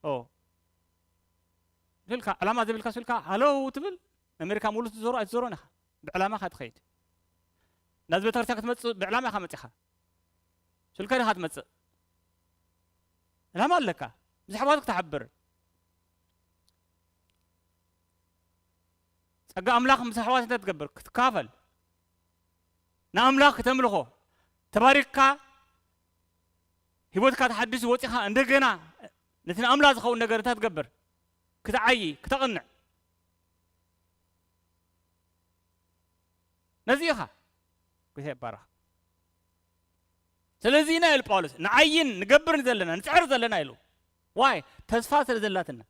ኦ፣ ስልካ ዕላማ ዘብልካ ስልካ ሃለው ትብል። ኣሜሪካ ሙሉ ትዞሮ ኣይትዞሮን ኢኻ። ብዕላማ ኢኻ ትኸይድ። ናዚ ቤተክርስትያን ክትመጽእ ብዕላማ ኢኻ መጺኻ። ስልካ ዲኻ ትመጽእ? ዕላማ ኣለካ። ምስ ኣሕዋት ክትሓብር። ጸጋ ኣምላኽ ምስ ኣሕዋት እንታይ ትገብር? ክትካፈል። ንኣምላኽ ክተምልኾ። ተባሪክካ፣ ህይወትካ ተሓዲሱ ወጺኻ እንደገና ነቲ ንኣምላኽ ዝኸውን ነገር እንታይ ትገብር? ክትዓዪ፣ ክተቕንዕ። ነዚ ኢኻ። ጎይታ ይባረኽ። ስለዚ ኢና ኢሉ ጳውሎስ፣ ንዓይን ንገብርን ዘለና፣ ንጽዕር ዘለና ኢሉ። ዋይ? ተስፋ ስለ ዘላትና።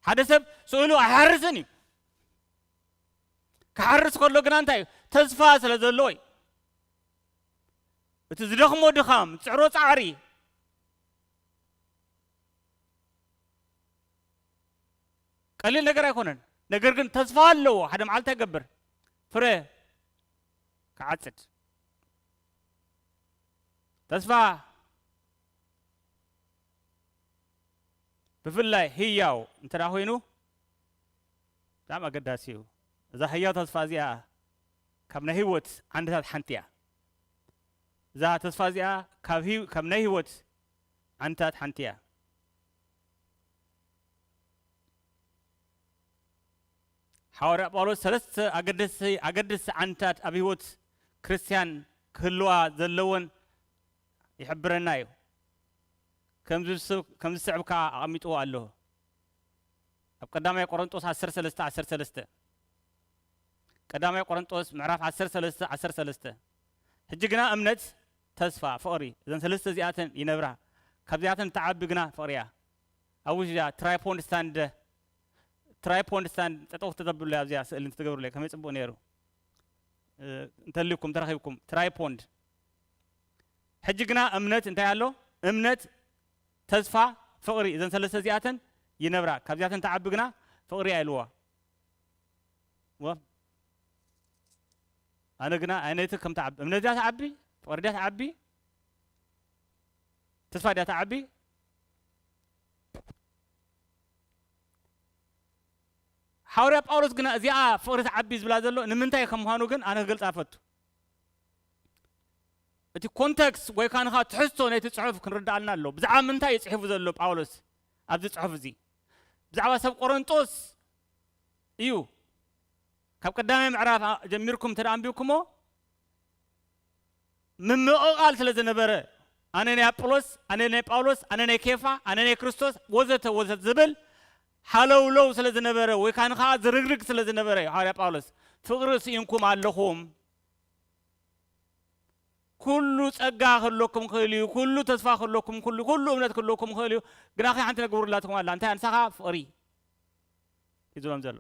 ሓደ ሰብ ስእሉ ኣይሓርስን እዩ። ክሓርስ ከሎ ግና እንታይ እዩ? ተስፋ ስለ ዘለዎ እዩ። እቲ ዝደኽሞ ድኻም፣ ዝጽዕሮ ጻዕሪ ቀሊል ነገር ኣይኮነን። ነገር ግን ተስፋ ኣለዎ። ሓደ መዓልቲ ይገብር፣ ፍረ ክዓጽድ። ተስፋ ብፍላይ ህያው እንተ ደኣ ኮይኑ ብጣዕሚ ኣገዳሲ እዩ። እዛ ህያው ተስፋ እዚኣ ካብ ናይ ህይወት ዓንድታት ሓንቲ እያ። እዛ ተስፋ እዚኣ ካብ ህይ-፣ ካብ ናይ ህይወት ዓንድታት ሓንቲ እያ። ሓዋርያ ጳውሎስ ሰለስተ ኣገደስቲ፣ ኣገደስቲ ዓንድታት ኣብ ህይወት ክርስትያን ክህልዋ ዘለወን ይሕብረና እዩ። ከምዚ ዝስ-፣ ከምዚ ዝስዕብ ከኣ ኣቐሚጥዎ ኣሎ። ኣብ ቀዳማይ ቆሮንጦስ ዓሰርተ ሰለስተ ዓሰርተ ሰለስተ። ቀዳማይ ቆሮንጦስ ምዕራፍ ዓሰርተ ሰለስተ ዓሰርተ ሰለስተ። ሕጂ ግና እምነት፣ ተስፋ፣ ፍቕሪ፣ እዘን ሰለስተ እዚኣተን ይነብራ። ካብዚኣተን እትዓቢ ግና ፍቕሪ እያ። ኣብ ውሽጢ እዚኣ ትራይፖንድ ስታንድ፣ ትራይፖንድ ስታንድ ጠጠው ክትተብሉ እያ፣ ኣብዚኣ ስእሊ እንትትገብሩለይ ከመይ ጽቡቕ ነይሩ። እ፣ እንተልዩኩም፣ ተረኺብኩም፣ ትራይፖንድ። ሕጂ ግና እምነት እንታይ ኣሎ? እምነት፣ ተስፋ፣ ፍቕሪ፣ እዘን ሰለስተ እዚኣተን ይነብራ። ካብዚኣተን ትዓቢ ግና ፍቕሪ እያ ኢልዋ። ወ-፣ ኣነ ግና ኣይነቲ ከም ትዓቢ፣ እምነት ድያ ትዓቢ? ፍቕሪ ድያ ትዓቢ? ተስፋ ድያ ትዓቢ? ሓዋርያ ጳውሎስ ግና እዚኣ ፍቕሪ ትዓቢ ዝብላ ዘሎ ንምንታይ ከም ምዃኑ ግን ኣነ ክገልጻ እፈቱ። እቲ ኮንተክስት ወይ ከዓ ንኻ ትሕዝቶ ናይቲ ጽሑፍ ክንርድኣልና ኣሎ። ብዛዕባ ምንታይ እዩ ጽሒፉ ዘሎ ጳውሎስ ኣብዚ ጽሑፍ እዚ? ብዛዕባ ሰብ ቆሮንጦስ እዩ። ካብ ቀዳማይ ምዕራፍ ጀሚርኩም እንተ ደኣ ኣንቢብኩሞ፣ ምምቕቓል ስለ ዝነበረ፣ ኣነ ናይ ኣጵሎስ፣ ኣነ ናይ ጳውሎስ፣ ኣነ ናይ ኬፋ፣ ኣነ ናይ ክርስቶስ፣ ወዘተ ወዘተ ዝብል ሃለውለው ስለ ዝነበረ፣ ወይ ካን ኸዓ ዝርግርግ ስለ ዝነበረ እዩ ሃዋርያ ጳውሎስ፣ "ፍቕሪ ስኢንኩም ኣለኹም። ኩሉ ጸጋ ክህልወኩም ክእል እዩ፣ ኩሉ ተስፋ ክህልወኩም፣ ኩሉ፣ ኩሉ እምነት ክህልወኩም ክእል እዩ፣ ግናኸ ሓንቲ ነገር ውርላትኩም ኣላ። እንታይ? ንሳኻ ፍቕሪ እዩ ዝብሎም ዘሎ።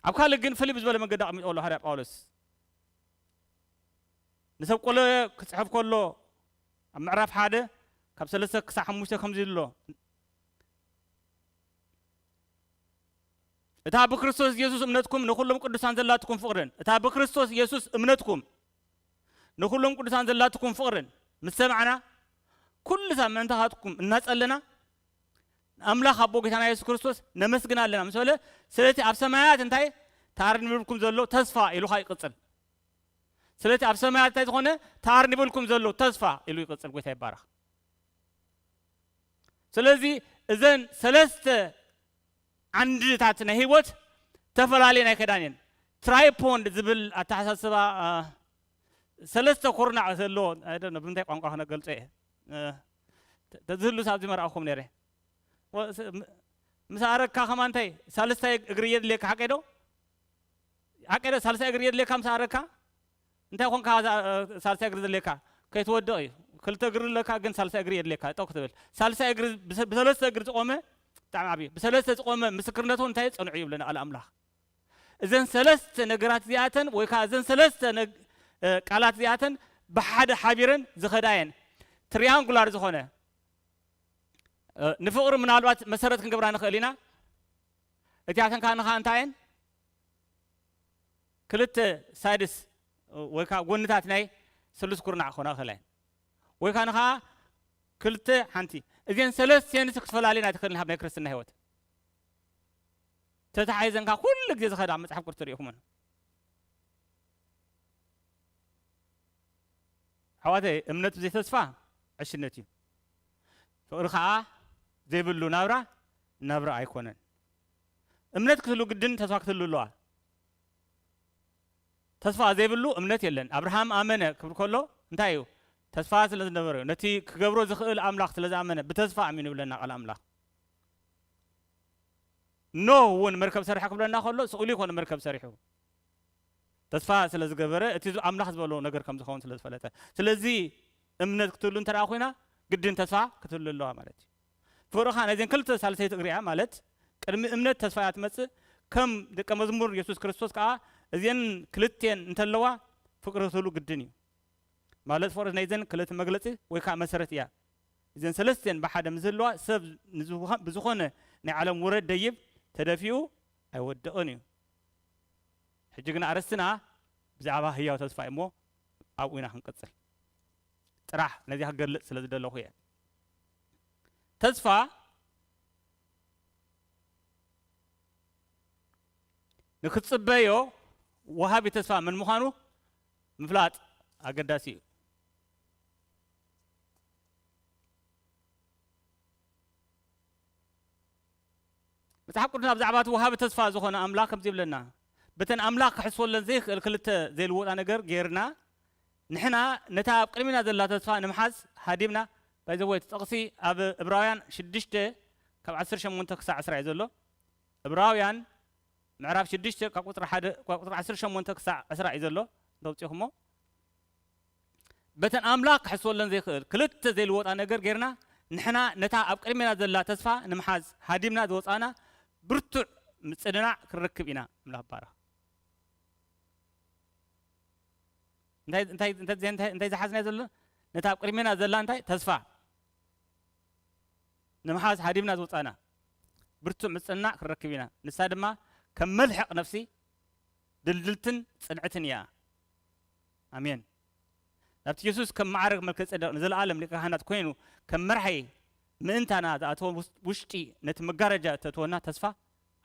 ኣብ ካልእ ግን ፍልይ ብዝበለ መገዲ ኣቐሚጥዎ ኣሎ ሃዋርያ ጳውሎስ። ንሰብ ቆሎ ክጽሕፍ ከሎ ኣብ ምዕራፍ ሓደ ካብ ሰለስተ ክሳብ ሓሙሽተ ከምዚ ኣሎ። እታ ብክርስቶስ የሱስ እምነትኩም ንኹሎም ቅዱሳን ዘላትኩም ፍቕርን፣ እታ ብክርስቶስ የሱስ እምነትኩም ንኹሎም ቅዱሳን ዘላትኩም ፍቕርን ምስ ሰማዕና፣ ኩሉ ሳብ ምእንታኻትኩም እናጸለና፣ ንኣምላኽ ኣቦ ጌታና የሱስ ክርስቶስ ነመስግን ኣለና ምስ በለ፣ ስለቲ ኣብ ሰማያት እንታይ ተኣርኒብልኩም ዘሎ ተስፋ ኢሉ ኸኣ ይቕጽል። ስለቲ ኣብ ሰማያት እንታይ ዝኾነ ተኣርኒብልኩም ዘሎ ተስፋ ኢሉ ይቕጽል። ጐይታ ይባረኽ። ስለዚ እዘን ሰለስተ ዓንድታት ናይ ህይወት ተፈላለየን ኣይከዳን እየን። ትራይፖንድ ዝብል ኣተሓሳስባ፣ አ፣ ሰለስተ ኩርናዕ ዘለዎ፣ I don't know ብምንታይ ቋንቋ ክነገልጾ እየ። እ፣ ተ-፣ ተዝህሉስ ኣብዚ መርኣኹም ነይረ። ወ-፣ ስ-፣ ም-፣ ምስ ኣረግካ ከማን እንታይ ሳልስታይ እግሪ የድልየካ፣ ሓቀይ ዶ? ሓቀደ ሳልሳይ እግሪ የድልየካ ምስ ኣረካ እንታይ ኮንካ እዛ ሳልሳይ እግሪ ዘድልየካ? ከይትወድቕ እዩ። ክልተ እግሪ ኣለካ ግን ሳልሳይ እግሪ የድልየካ ጠው ክትብል። ሳልሳይ እግሪ ብሰ- ብሰለስተ እግሪ ዝቆመ ብጣዕሚ ዓብዩ። ብሰለስተ ዝቆመ ምስክርነት እውን እንታይ ጽኑዕ እዩ ይብለና ቃል ኣምላኽ። እዘን ሰለስተ ነገራት እዚኣተን ወይ ከዓ እዘን ሰለስተ ነግ- እ፣ ቃላት እዚኣተን ብሓደ ሓቢረን ዝኸዳ እየን። ትሪያንጉላር ዝኾነ እ፣ ንፍቕሪ ምናልባት መሰረት ክንገብራ ንኽእል ኢና። እቲኣተን ከዓ ንኻ እንታይ እየን? ክልተ ሳይድስ ወይ ከዓ ጎንታት ናይ ስሉስ ኩርናዕ ክኾና ይኽእላ እየን። ወይ ከዓ ንኻ ክልተ ሓንቲ። እዚአን ሰለስቲአንስ ክትፈላልየን ኣይትኽእልን ኣብ ናይ ክርስትና ህይወት። ተታሓሒዘን ከዓ ኩሉ ግዜ ዝኸዳ መጽሓፍ ቅዱስ ትሪኢኹመን። ኣሕዋተይ እምነት ብዘይ ተስፋ ዕሽነት እዩ። ፍቕሪ ከዓ ዘይብሉ ናብራ ናብራ ኣይኮነን። እምነት ክትህሉ ግድን ተስፋ ክትህሉ ኣለዋ። ተስፋ ዘይብሉ እምነት የለን። ኣብርሃም ኣመነ ክብል ከሎ እንታይ እዩ? ተስፋ ስለ ዝነበረ እዩ። ነቲ ክገብሮ ዝኽእል ኣምላኽ ስለ ዝኣመነ ብተስፋ ኣሚኑ ይብለና ቃል ኣምላኽ። ኖህ እውን መርከብ ሰሪሐ ክብለና ከሎ ስቕ ኢሉ ይኮነ መርከብ ሰሪሑ። ተስፋ ስለ ዝገበረ እቲ ዝ- ኣምላኽ ዝበሎ ነገር ከም ዝኸውን ስለ ዝፈለጠ። ስለዚ እምነት ክትህሉ እንተ ደኣ ኮይና ግድን ተስፋ ክትህሉ ኣለዋ ማለት እዩ። ፍቕርኻ ነዚን ክልተ ሳልሰይቲ እግሪያ ማለት ቅድሚ እምነት ተስፋ እያ ትመጽእ። ከም ደቀ መዝሙር የሱስ ክርስቶስ ከዓ እዚን ክልቴን እንተለዋ ፍቕሪ ክትህሉ ግድን እዩ። ማለት ፍቕሪ ናይዘን ክልተ መግለጺ ወይ ከዓ መሰረት እያ። እዘን ሰለስቲአን ብሓደ ምስ ዝህልዋ ሰብ ንዝኾ- ብዝኾነ ናይ ዓለም ውረድ ደይብ ተደፊኡ ኣይወድቕን እዩ። ሕጂ ግን ኣርእስትና ብዛዕባ ህያው ተስፋ እዩ እሞ ኣብኡ ኢና ክንቅጽል። ጥራሕ ነዚኣ ክገልጽ ስለ ዝደለኹ እየ። ተስፋ ንክትጽበዮ ወሃቢ ተስፋ መን ምዃኑ ምፍላጥ ኣገዳሲ እዩ። መጽሓፍ ቅዱስና ብዛዕባ እቲ ወሃቢ ተስፋ ዝኾነ ኣምላኽ ከምዚ ይብለና፣ በተን ኣምላኽ ክሕስወለን ዘይኽእል ክልተ ዘይልወጣ ነገር ጌርና ንሕና ነታ ኣብ ቅድሚና ዘላ ተስፋ ንምሓዝ ሃዲምና። ባይዘወይ እቲ ጥቕሲ ኣብ ዕብራውያን ሽዱሽተ ካብ ዓሰርተ ሸሞንተ ክሳዕ ዕስራ እዩ ዘሎ። ዕብራውያን ምዕራፍ ሽዱሽተ ካብ ቁፅሪ ሓደ ካብ ቁፅሪ ዓሰርተ ሸሞንተ ክሳዕ ዕስራ እዩ ዘሎ። እንተውፅኹሞ በተን ኣምላኽ ክሕስወለን ዘይኽእል ክልተ ዘይልወጣ ነገር ጌርና ንሕና ነታ ኣብ ቅድሜና ዘላ ተስፋ ንምሓዝ ሃዲምና ዝወፃና ብርቱዕ ምፅንናዕ ክንረክብ ኢና። ኣምላኽ ባረኽ። እንታይ እንታይ እንታይ እንታይ እንታይ ዝሓዝና ዘሎ ነታ ኣብ ቅድሜና ዘላ እንታይ ተስፋ ንምሓዝ ሃዲምና ዝወፃና ብርቱዕ ምፅንናዕ ክንረክብ ኢና። ንሳ ድማ ከም መልሕቕ ነፍሲ ድልድልትን ጽንዕትን እያ። ኣሜን። ናብቲ የሱስ ከም ማዕረግ መልከ ጸደቅ ንዘለኣለም ሊቀ ካህናት ኮይኑ ከም መርሓይ ምእንታና ዝኣተወ ውስ- ውሽጢ ነቲ መጋረጃ እተእትወና ተስፋ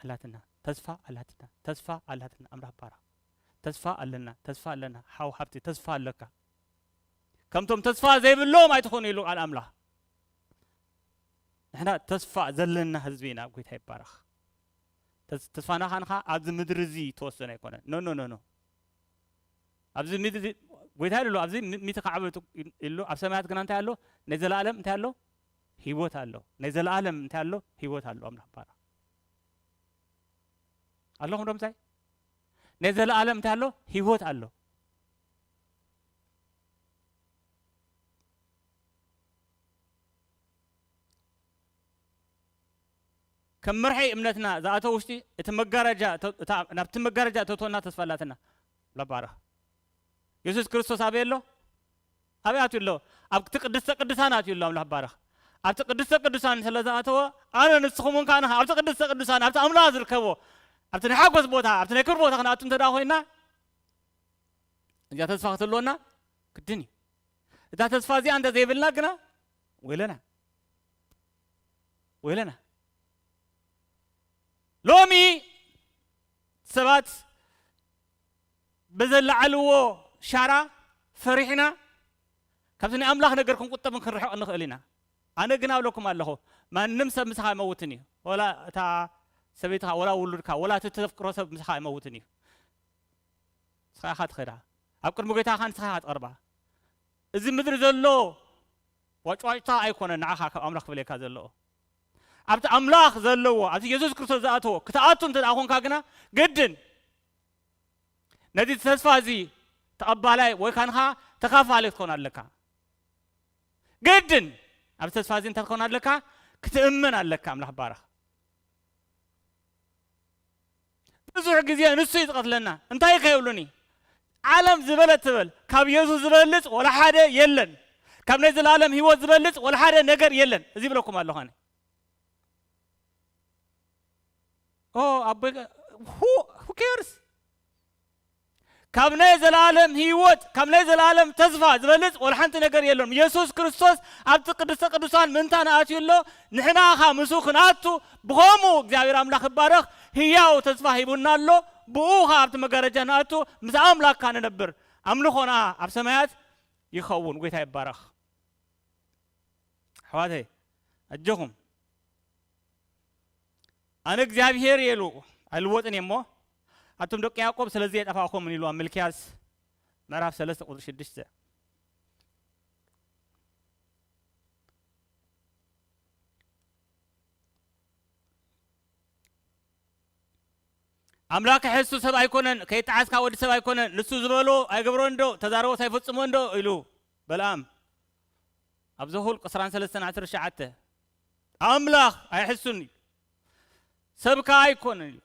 ኣላትና። ተስፋ ኣላትና። ተስፋ ኣላትና። ኣምላኽ ባራ። ተስፋ ኣለና። ተስፋ ኣለና። ሓው ሃብቲ ተስፋ ኣለካ። ከምቶም ተስፋ ዘይብሎም ኣይትኾኑ ኢሉ ቃል ኣምላኽ። ንሕና ተስፋ ዘለና ህዝቢ ኢና። ጎይታ ይባረኽ። ተስ- ተስፋና ኻንኻ ኣብዚ ምድሪ እዚ ተወሰነ ኣይኮነን። ኖ ኖ ኖ ኖ። ኣብዚ ምድሪ እዚ ጎይታ ይሉ ኣብዚ ሚ- ሚቲ ካዕበቱ ኢሉ ኣብ ሰማያት ግና እንታይ ኣሎ? ናይ ዘለኣለም እንታይ ኣሎ? ህይወት ኣሎ። ናይ ዘለኣለም እንታይ ኣሎ? ህይወት ኣሎ። ኣምላኽ ባራ ኣለኹም ዶ ምሳይ? ናይ ዘለኣለም እንታይ ኣሎ? ህይወት ኣሎ። ከም መርሐይ እምነትና ዝኣተው ውሽጢ እቲ መጋረጃ እተ- እታ- ናብቲ መጋረጃ እተእትወና ተስፋ ኣላትና። ለባረኽ። የሱስ ክርስቶስ ኣበይ ኣሎ? ኣበይ ኣትዩ ኣሎ? ኣብቲ ቅድስተ ቅዱሳን ኣትዩ ኣሎ። ኣምላኽ ባረኽ። ኣብቲ ቅድስተ ቅዱሳን ስለ ዝኣተወ ኣነ ንስኹም እውን ከኣ ንኻ ኣብቲ ቅድስተ ቅዱሳን ኣብቲ ኣምላኽ ዝርከቦ ኣብቲ ናይ ሓጎስ ቦታ ኣብቲ ናይ ክብሪ ቦታ ክንኣቱ እንተ ደኣ ኮይና እዚኣ ተስፋ ክትህልወና ግድን እዩ። እታ ተስፋ እዚኣ እንተ ዘይብልና ግና ወይለና ወይለና። ሎሚ ሰባት ብዘለዓልዎ ሻራ ፈሪሕና ካብቲ ናይ ኣምላኽ ነገር ክንቁጠብን ክንርሕቕ ንኽእል ኢና። ኣነ ግን ኣብለኩም ኣለኹ፣ ማንም ሰብ ምሳኻ ኣይመውትን እዩ። ወላ እታ ሰበይትኻ፣ ወላ ውሉድካ፣ ወላ እቲ ተፍቅሮ ሰብ ምሳኻ ኣይመውትን እዩ። ንስኻ ኢኻ ትኸዳ። ኣብ ቅድሚ ጎይታ ኢኻ ንስኻ ኢኻ ትቐርባ። እዚ ምድሪ ዘሎ ዋጭዋጭታ ኣይኮነ ንዓኻ ካብ ኣምላኽ ክፍለየካ ዘለዎ። ኣብቲ ኣምላኽ ዘለዎ፣ ኣብቲ የሱስ ክርስቶስ ዝኣተዎ ክትኣቱ እንተ ደኣ ኾንካ ግና ግድን ነዚ ተስፋ እዚ ተቐባላይ ወይ ካንኻ ተኻፋሊ ክትኮን ኣለካ። ግድን ኣብዚ ተስፋ እዚ እንታይ ክትኮን ኣለካ? ክትእመን ኣለካ። ኣምላኽ ባረኽ። ብዙሕ ግዜ ንሱ እዩ ዝቐትለና። እንታይ ከይብሉኒ? ዓለም ዝበለት ትበል፣ ካብ የሱስ ዝበልጽ ወላ ሓደ የለን። ካብ ናይ ዘላለም ህይወት ዝበልጽ ወላ ሓደ ነገር የለን። እዚ ይብለኩም ኣለኹ ኣነ። ኦ ኣቦይ፣ who who cares? ካብ ናይ ዘላለም ህይወት፣ ካብ ናይ ዘላለም ተስፋ ዝበልጽ ወላ ሓንቲ ነገር የለን። የሱስ ክርስቶስ ኣብቲ ቅድስተ ቅዱሳን ምእንታና ኣትዩ ኣሎ። ንሕና ኸኣ ምስኡ ክንኣቱ ብኸምኡ እግዚኣብሔር ኣምላኽ ይባረኽ። ህያው ተስፋ ሂቡና ኣሎ። ብኡ ኸኣ ኣብቲ መጋረጃ ንኣቱ፣ ምስ ኣምላኽካ ንነብር። ኣምልኾና ኣብ ሰማያት ይኸውን። ጎይታ ይባረኽ። ኣሕዋተይ ኣጆኹም። ኣነ እግዚኣብሔር እየ ኢሉ ኣይልወጥን እየ እሞ፣ ኣቱም ደቂ ያዕቆብ ስለዚ የጠፋእኹምን ኢሉ ኣብ ሚልክያስ ምዕራፍ ሰለስተ ቁጽሪ ሽዱሽተ። ኣምላኽ ክሕሱ ሰብ ኣይኮነን፣ ከይጠዓስካ ወዲ ሰብ ኣይኮነን፣ ንሱ ዝበሎ ኣይገብሮን ዶ፣ ተዛረቦስ ኣይፈጽሞን ዶ ኢሉ በለዓም። ኣብ ዘኍልቁ ዕስራን ሰለስተን ዓሰርተ ትሽዓተ ኣምላኽ ኣይሕሱን እዩ፣ ሰብ ከኣ ኣይኮነን እዩ።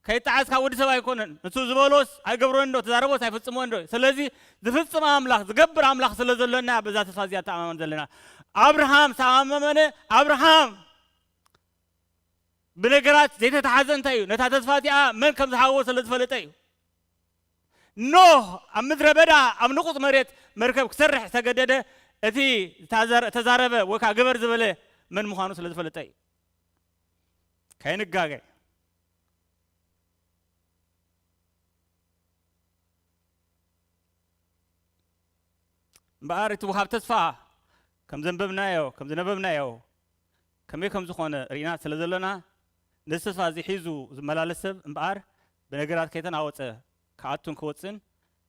ከይጠዓስካ ወዲ ሰብ ኣይኮነን፣ ንሱ ዝበሎስ ኣይገብሮን ዶ፣ ተዛረቦስ ኣይፍጽሞን ዶ። ስለዚ ዝፍጽም ኣምላኽ፣ ዝገብር ኣምላኽ ስለ ዘሎና በዛ ተስፋ እዚኣ ተኣማመን ዘለና። ኣብርሃም ዝተኣማመነ ኣብርሃም ብነገራት ዘይተተሓዘ እንታይ እዩ? ነታ ተስፋ እቲኣ መን ከም ዝሃቦ ስለ ዝፈለጠ እዩ። ኖህ ኣብ ምድረ በዳ ኣብ ንቑጽ መሬት መርከብ ክሰርሕ ዝተገደደ፣ እቲ ዝተዛረ-፣ ተዛረበ ወይ ከዓ ግበር ዝበለ መን ምዃኑ ስለ ዝፈለጠ እዩ። ከይንጋገ። እምበኣር እቲ ወሃብ ተስፋ ከም ዘንበብናዮ፣ ከም ዝነበብናዮ፣ ከመይ ከም ዝኾነ ርኢና ስለ ዘለና፣ ነዚ ተስፋ እዚ ሒዙ ዝመላለስ ሰብ እምበኣር ብነገራት ከይተናወጸ ክኣቱን ክወጽእን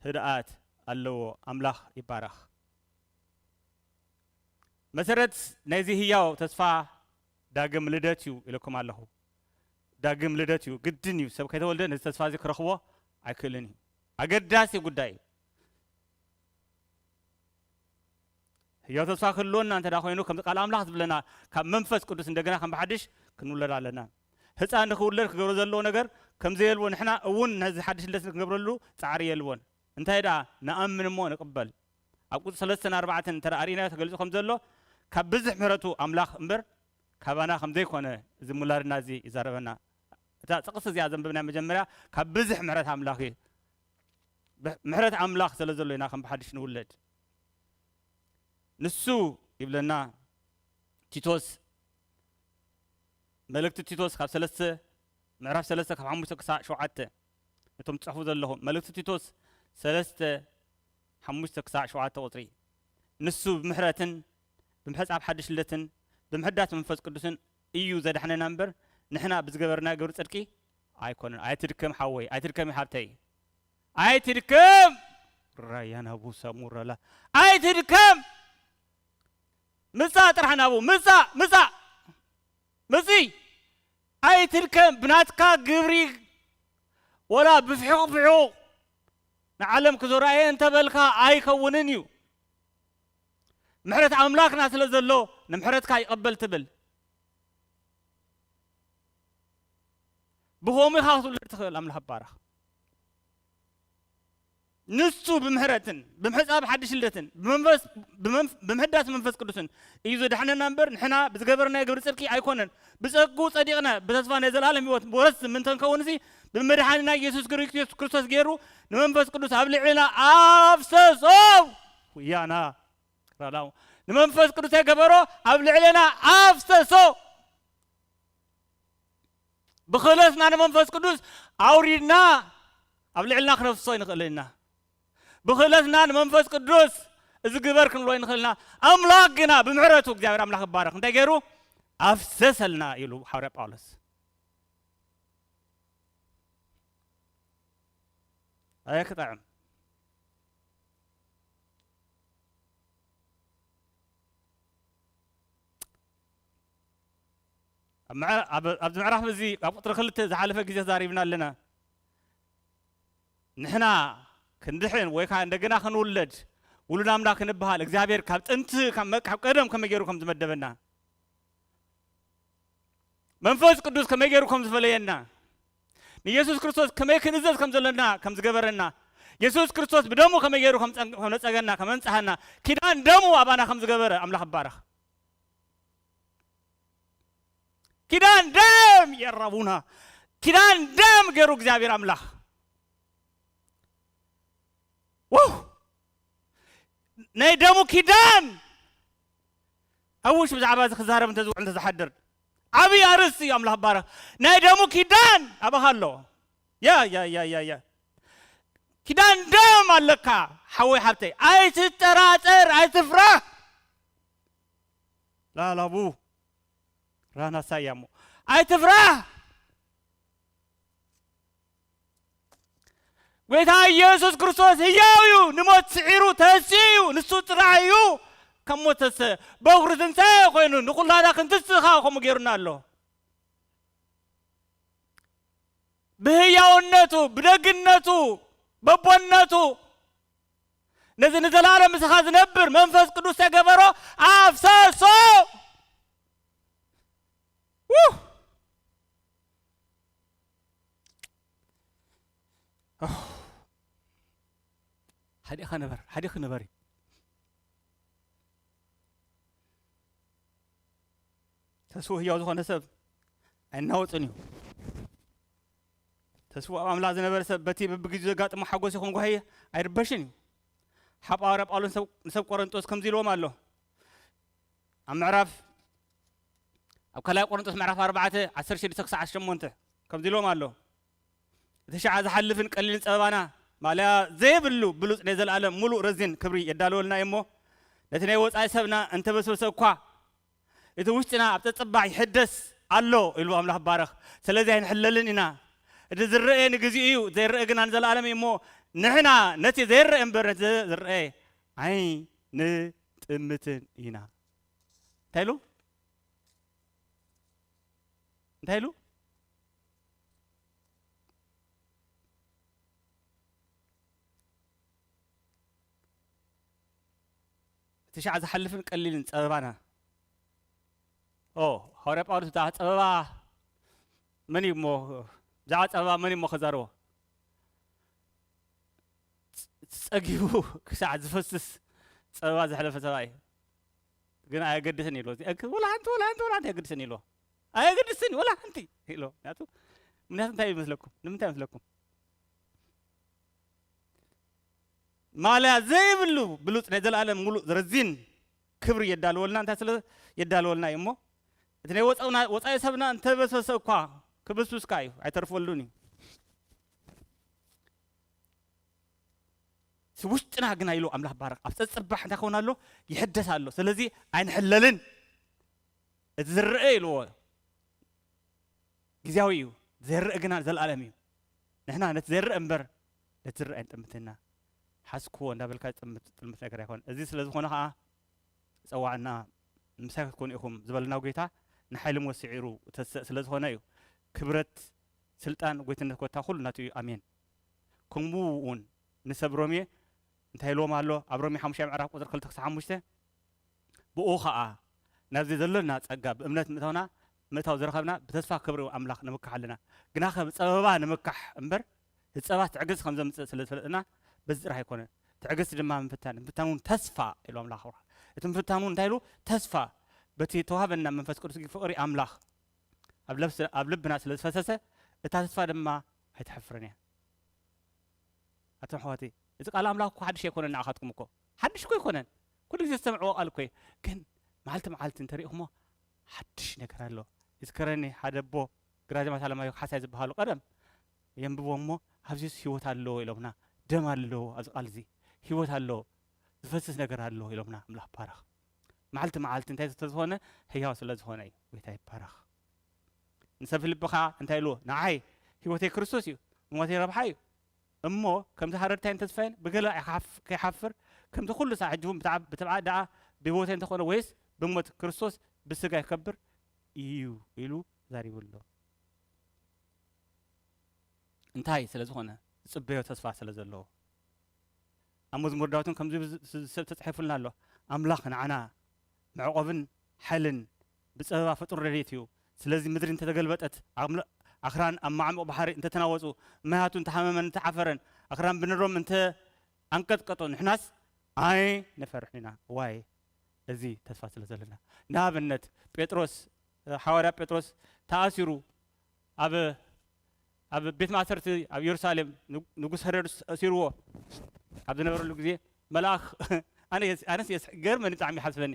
ህድኣት ኣለዎ። ኣምላኽ ይባረኽ። መሰረት ናይዚ ህያው ተስፋ ዳግም ልደት እዩ ኢለኩም ኣለኹ። ዳግም ልደት እዩ፣ ግድን እዩ። ሰብ ከይተወልደ ነዚ ተስፋ እዚ ክረኽቦ ኣይክእልን እዩ። ኣገዳሲ ጉዳይ እዩ። ህያው ተስፋ ክህልወና እንተ ደኣ ኮይኑ፣ ከምቲ ቃል ኣምላኽ ዝብለና፣ ካብ መንፈስ ቅዱስ እንደገና ከም ብሓድሽ ክንውለድ ኣለና። ህፃን ንኽውለድ ክገብሮ ዘለዎ ነገር ከም ዘየልቦ፣ ንሕና እውን ነዚ ሓድሽ ልደት ክንገብረሉ ፃዕሪ የልቦን። እንታይ ደኣ፣ ንኣምን እሞ ንቕበል። ኣብ ቁጽሪ ሰለስተን ኣርባዕተን እንተ ደኣ ርኢናዮ ተገሊጹ ከም ዘሎ፣ ካብ ብዝሕ ምሕረቱ ኣምላኽ እምበር፣ ካባና ከም ዘይኮነ እዚ ሙላድና እዚ ይዛረበና። እታ ጥቕሲ እዚኣ ዘንበብናያ መጀመርያ፣ ካብ ብዝሕ ምሕረት ኣምላኽ እዩ። ብ-፣ ምሕረት ኣምላኽ ስለ ዘሎ ኢና ከም ብሓድሽ ንውለድ። ንሱ ይብለና ቲቶስ፣ መልእክቲ ቲቶስ ካብ ሰለስተ፣ ምዕራፍ ሰለስተ ካብ ሓሙሽተ ክሳዕ ሸውዓተ፣ ነቶም ትጽሕፉ ዘለኹም፣ መልእክቲ ቲቶስ ሰለስተ፣ ሓሙሽተ ክሳዕ ሸውዓተ ቁጽሪ። ንሱ ብምሕረትን ብምሕጻብ ሓድሽ ልደትን ብምሕዳስ መንፈስ ቅዱስን እዩ ዘድሕነና እምበር፣ ንሕና ብዝገበርናዮ ግብሪ ጽድቂ ኣይኮነን። ኣይትድከም ሓወይ፣ ኣይትድከሚ ሓብተይ። ኣይትድከም። ራያ ናቡ ሰሙረላ። ኣይትድከም። ምጻእ ጥራሕ ናቡ፣ ምጻእ፣ ምጻእ። ምጺ። ኣይትድከም። ብናትካ ግብሪ ወላ ብፍሑቕ ፍሑቕ ንዓለም ክዞራየ እንተበልካ ኣይከውንን እዩ። ምሕረት ኣምላኽና ስለ ዘሎ ንምሕረትካ ይቐበል ትብል። ብኸምኡ ኢኻ ክትውለድ ትኽእል። ኣምላኽ ይባረኽ። ንሱ ብምሕረትን ብምሕጻብ ሓድሽ ልደትን ብመንፈስ-፣ ብመንፍ-፣ ብምሕዳስ መንፈስ ቅዱስን እዩ ዘድሓነና እምበር፣ ንሕና ብዝገበርናዮ ግብሪ ጽድቂ ኣይኮነን። ብጸግኡ ጸዲቕና ብተስፋ ናይ ዘለኣለም ህይወት ወረስቲ ምእንተ ንከውንሲ፣ ብመድሓኒና ኢየሱስ ክርስቶስ ገይሩ ንመንፈስ ቅዱስ ኣብ ልዕልና ኣፍሰሶ። ውያና ራላው ንመንፈስ ቅዱስ የገበሮ ኣብ ልዕልና ኣፍሰሶ። ብኽእለትና ንመንፈስ ቅዱስ ኣውሪድና ኣብ ልዕልና ክነፍሶ ኣይንኽእልን ኢና። ብኽእለትና ንመንፈስ ቅዱስ እዚ ግበር ክንብሎ ኣይንኽእልን ኢና። ኣምላኽ ግና ብምሕረቱ፣ እግዚኣብሔር ኣምላኽ ይባረኽ፣ እንታይ ገይሩ? ኣፍሰሰልና ኢሉ ሓዋርያ ጳውሎስ። ኣየ ክጥዕም። ኣብ ምዕ-፣ ኣብ፣ ኣብዚ ምዕራፍ እዚ ኣብ ቁጽሪ ክልተ ዝሓለፈ ግዜ ተዛሪብና ኣለና። ንሕና ክንድሕን ወይ ከዓ እንደገና ክንውለድ ውሉድ ኣምላኽ ክንበሃል እግዚኣብሔር ካብ ጥንቲ ካብ መ- ካብ ቀደም ከመይ ገይሩ ከም ዝመደበና መንፈስ ቅዱስ ከመይ ገይሩ ከም ዝፈለየና ንየሱስ ክርስቶስ ከመይ ክንእዘዝ ከም ዘለና ከም ዝገበረና የሱስ ክርስቶስ ብደሙ ከመይ ገይሩ ከም ጸን- ከም ነጸገና ከም ኣንጽሃና ኪዳን ደሙ ኣባና ከም ዝገበረ ኣምላኽ ይባረኽ። ኪዳን ደም የራቡና ኪዳን ደም ገይሩ እግዚኣብሔር ኣምላኽ ው ናይ ደሙ ኪዳን ኣውሽ ብዛዕባ እዚ ክዛረብ እንተዝውዕ እንተዝሓድር ዓብዪ ኣርእስቲ እዩ ኣምላኽ ባረኽ ናይ ደሙ ኪዳን ኣባኻ ኣሎ ያ ያ ያ ያ ያ ኪዳን ደም ኣለካ ሓወይ ሓብተይ ኣይትጠራጠር ኣይትፍራህ ላላቡ ራናሳ እያ እሞ ኣይትፍራህ ጐይታ ኢየሱስ ክርስቶስ ህያው እዩ ንሞት ስዒሩ ተሲኡ እዩ ንሱ ጥራሕ እዩ ካብ ሞት ተሰ በኩሪ ትንሳኤ ኮይኑ ንኹላና ክንትስኻ ከምኡ ገይሩና ኣሎ ብህያውነቱ ብደግነቱ በቦነቱ ነዚ ንዘላለም ምሳኻ ዝነብር መንፈስ ቅዱስ ተገበሮ ኣፍሰሶ ሓዲኻ ንበር ሓዲኽ ንበር እዩ ተስፉ ህያው ዝኾነ ሰብ ኣይናወፅን እዩ ተስፉ ኣብ ኣምላኽ ዝነበረ ሰብ በቲ በብግዜኡ ዘጋጥሞ ሓጎስ ይኹን ጓሂ ኣይርበሽን እዩ ሓጳዋርያ ጳውሎስ ንሰብ ቆረንጦስ ከምዚ ኢልዎም ኣሎ ኣብ ምዕራፍ ኣብ ካልኣይ ቆሮንጦስ ምዕራፍ ኣርባዕተ ዓሰርተ ሽዱሽተ ክሳዕ ዓሰርተ ሸሞንተ ከምዚ ኢሎም ኣሎ እቲ ሸዓ ዝሓልፍን ቀሊልን ጸበባና ማልያ ዘይብሉ ብሉጽ ናይ ዘለኣለም ሙሉእ ረዚን ክብሪ የዳለወልና እሞ ነቲ ናይ ወጻኢ ሰብና እንተበስበሰ እኳ እቲ ውሽጥና ኣብ ጸጸባሕ ይሕደስ ኣሎ ኢሉ ኣምላኽ ባረኽ ስለዚ ኣይንሕለልን ኢና እቲ ዝረአ ንግዜኡ እዩ ዘይረአ ግና ንዘለኣለም እዩ እሞ ንሕና ነቲ ዘይረአ እምበር ነቲ ዝረአ ኣይንጥምትን ኢና እንታይ ኢሉ እንታይ ኢሉ እቲ ሻዕ ዝሓልፍን ቀሊልን ጸበባና ኦ ሃዋርያ ጳውሎስ ብዛዕባ ጸበባ መን እዩ እሞ ብዛዕባ ጸበባ መን እዩ እሞ ከዛርቦ ጸጊቡ ክሳዕ ዝፈስስ ጸበባ ዘሕለፈ ሰብኣይ ግን ኣየገድስን ኢሎ ወላ ሓንቲ ወላ ሓንቲ ወላ ሓንቲ ኣየገድስን ኢሎ ኣየገድስን ወላ ሓንቲ ኢሎ ምክንያቱ ምክንያቱ እንታይ ይመስለኩም ንምንታይ ይመስለኩም ማልያ ዘይብሉ ብሉፅ ናይ ዘለኣለም ሙሉእ ረዚን ክብሪ የዳልወልና እንታይ ስለ የዳልወልና እዩ እሞ እቲ ናይ ወፃኢ ሰብና እንተበሰሰ እኳ ክብስብስካ እዩ ኣይተርፈሉን እዩ እቲ ውሽጥና ግና ኢሉ ኣምላኽ ባረኽ ኣብ ፀፅባሕ እንታይ ክኸውን ኣሎ ይሕደስ ኣሎ ስለዚ ኣይንሕለልን እቲ ዝረአ ኢልዎ ግዜያዊ እዩ ዘርእ ግና ዘለኣለም እዩ ንሕና ነቲ ዘርእ እምበር ነቲ ዝረአ ንጥምትና ሓዝክዎ እንዳበልካ ጥምት ጥልምት ነገር ኣይኮን እዚ ስለ ዝኾነ ከዓ ጸዋዕና ምሳይ ክትኮኑ ኢኹም ዝበለና ጎይታ ንሓይሊ ሞት ስዒሩ ተስእ ስለ ዝኾነ እዩ ክብረት ስልጣን ጎይትነት ኮታ ኩሉ ናቱ እዩ ኣሜን ከምኡ እውን ንሰብ ሮሜ እንታይ ኢልዎም ኣሎ ኣብ ሮሜ ሓሙሻይ ምዕራፍ ቁፅሪ ክልተ ክሳብ ሓሙሽተ ብኡ ኸዓ ናብዚ ዘሎና ጸጋ ብእምነት ምእታውና ምእታው ዝረኸብና ብተስፋ ክብሪ ኣምላኽ ንምካሕ ኣለና። ግናኸ ብጸበባ ንምካሕ እምበር፣ እቲ ጸባ ትዕግስቲ ከም ዘምጽእ ስለ ዝፈለጥና በዚ ጥራሕ ኣይኮነን። ትዕግስቲ ድማ ምፍታን፣ ምፍታን እውን ተስፋ ኢሉ ኣምላኽ። እቲ ምፍታን እውን እንታይ ኢሉ? ተስፋ በቲ ተዋህበና መንፈስ ቅዱስ ፍቕሪ ኣምላኽ ኣብ ልብና ስለ ዝፈሰሰ እታ ተስፋ ድማ ኣይትሐፍርን እያ። ኣቶም ኣሕዋተይ፣ እቲ ቃል ኣምላኽ እኮ ሓድሽ ኣይኮነን ንዓኻትኩም እኮ። ሓድሽ እኮ ኣይኮነን። ኩሉ ግዜ ዝሰምዕዎ ቃል እኮ እዩ። ግን መዓልቲ መዓልቲ እንተሪእኹሞ ሓድሽ ነገር ኣሎ። ይዝከረኒ ሓደ ኣቦ ግራዝማት ኣለማዮ ካሕሳይ ዝበሃሉ ቀደም የንብቦ እሞ ኣብዚስ ህይወት ኣሎ ኢሎምና። ደም ኣሎ ኣብዚ ቃል እዚ። ህይወት ኣሎ። ዝፈስስ ነገር ኣሎ ኢሎምና። ኣምላኽ ይባረኽ። መዓልቲ መዓልቲ እንታይ ዝተዝኾነ ህያው ስለ ዝኾነ እዩ። ጎይታ ይባረኽ። ንሰብ ፊልጲ ኸዓ እንታይ ኢልዎ? ንዓይ ህይወተይ ክርስቶስ እዩ፣ ሞተይ ረብሓ እዩ። እሞ ከምቲ ሃረርታይን ተስፋይን ብገለ ኣይሓፍ- ከይሓፍር፣ ከምቲ ኩሉ ሳዕ ሕጂ እውን ብትዓ- ብትብዓት ደኣ ብህይወተይ እንተኾነ ወይስ ብሞት ክርስቶስ ብስጋይ ክከብር እዩ ኢሉ ተዛሪቡ ኣሎ። እንታይ ስለ ዝኾነ ዝጽበዮ ተስፋ ስለ ዘለዎ። ኣብ መዝሙር ዳዊት እውን ከምዚ ዝብል ተጻሒፉልና ኣሎ። ኣምላኽ ንዓና መዕቆብን ሓይልን ብጸበባ ፍጡር ረድኤት እዩ። ስለዚ ምድሪ እንተተገልበጠት፣ ኣምላ-፣ ኣኽራን ኣብ ማዕሙቕ ባሕሪ እንተተናወጹ፣ ማያቱ እንተሃመመን እንተዓፈረን፣ ኣኽራን ብንሮም እንተ ኣንቀጥቀጡ፣ ንሕናስ ኣይንፈርሕን ኢና። ዋይ፣ እዚ ተስፋ ስለ ዘለና። ንኣብነት ጴጥሮስ፣ ሓዋርያ ጴጥሮስ ተኣሲሩ ኣብ፣ ኣብ ቤት ማእሰርቲ ኣብ ኢየሩሳሌም ን-፣ ንጉስ ሄሮድስ ኣሲርዎ ኣብ ዝነበረሉ ግዜ መልኣኽ ኣነ የስ-፣ ኣነስ የስ-፣ ገርመኒ ብጣዕሚ ይሓስበኒ።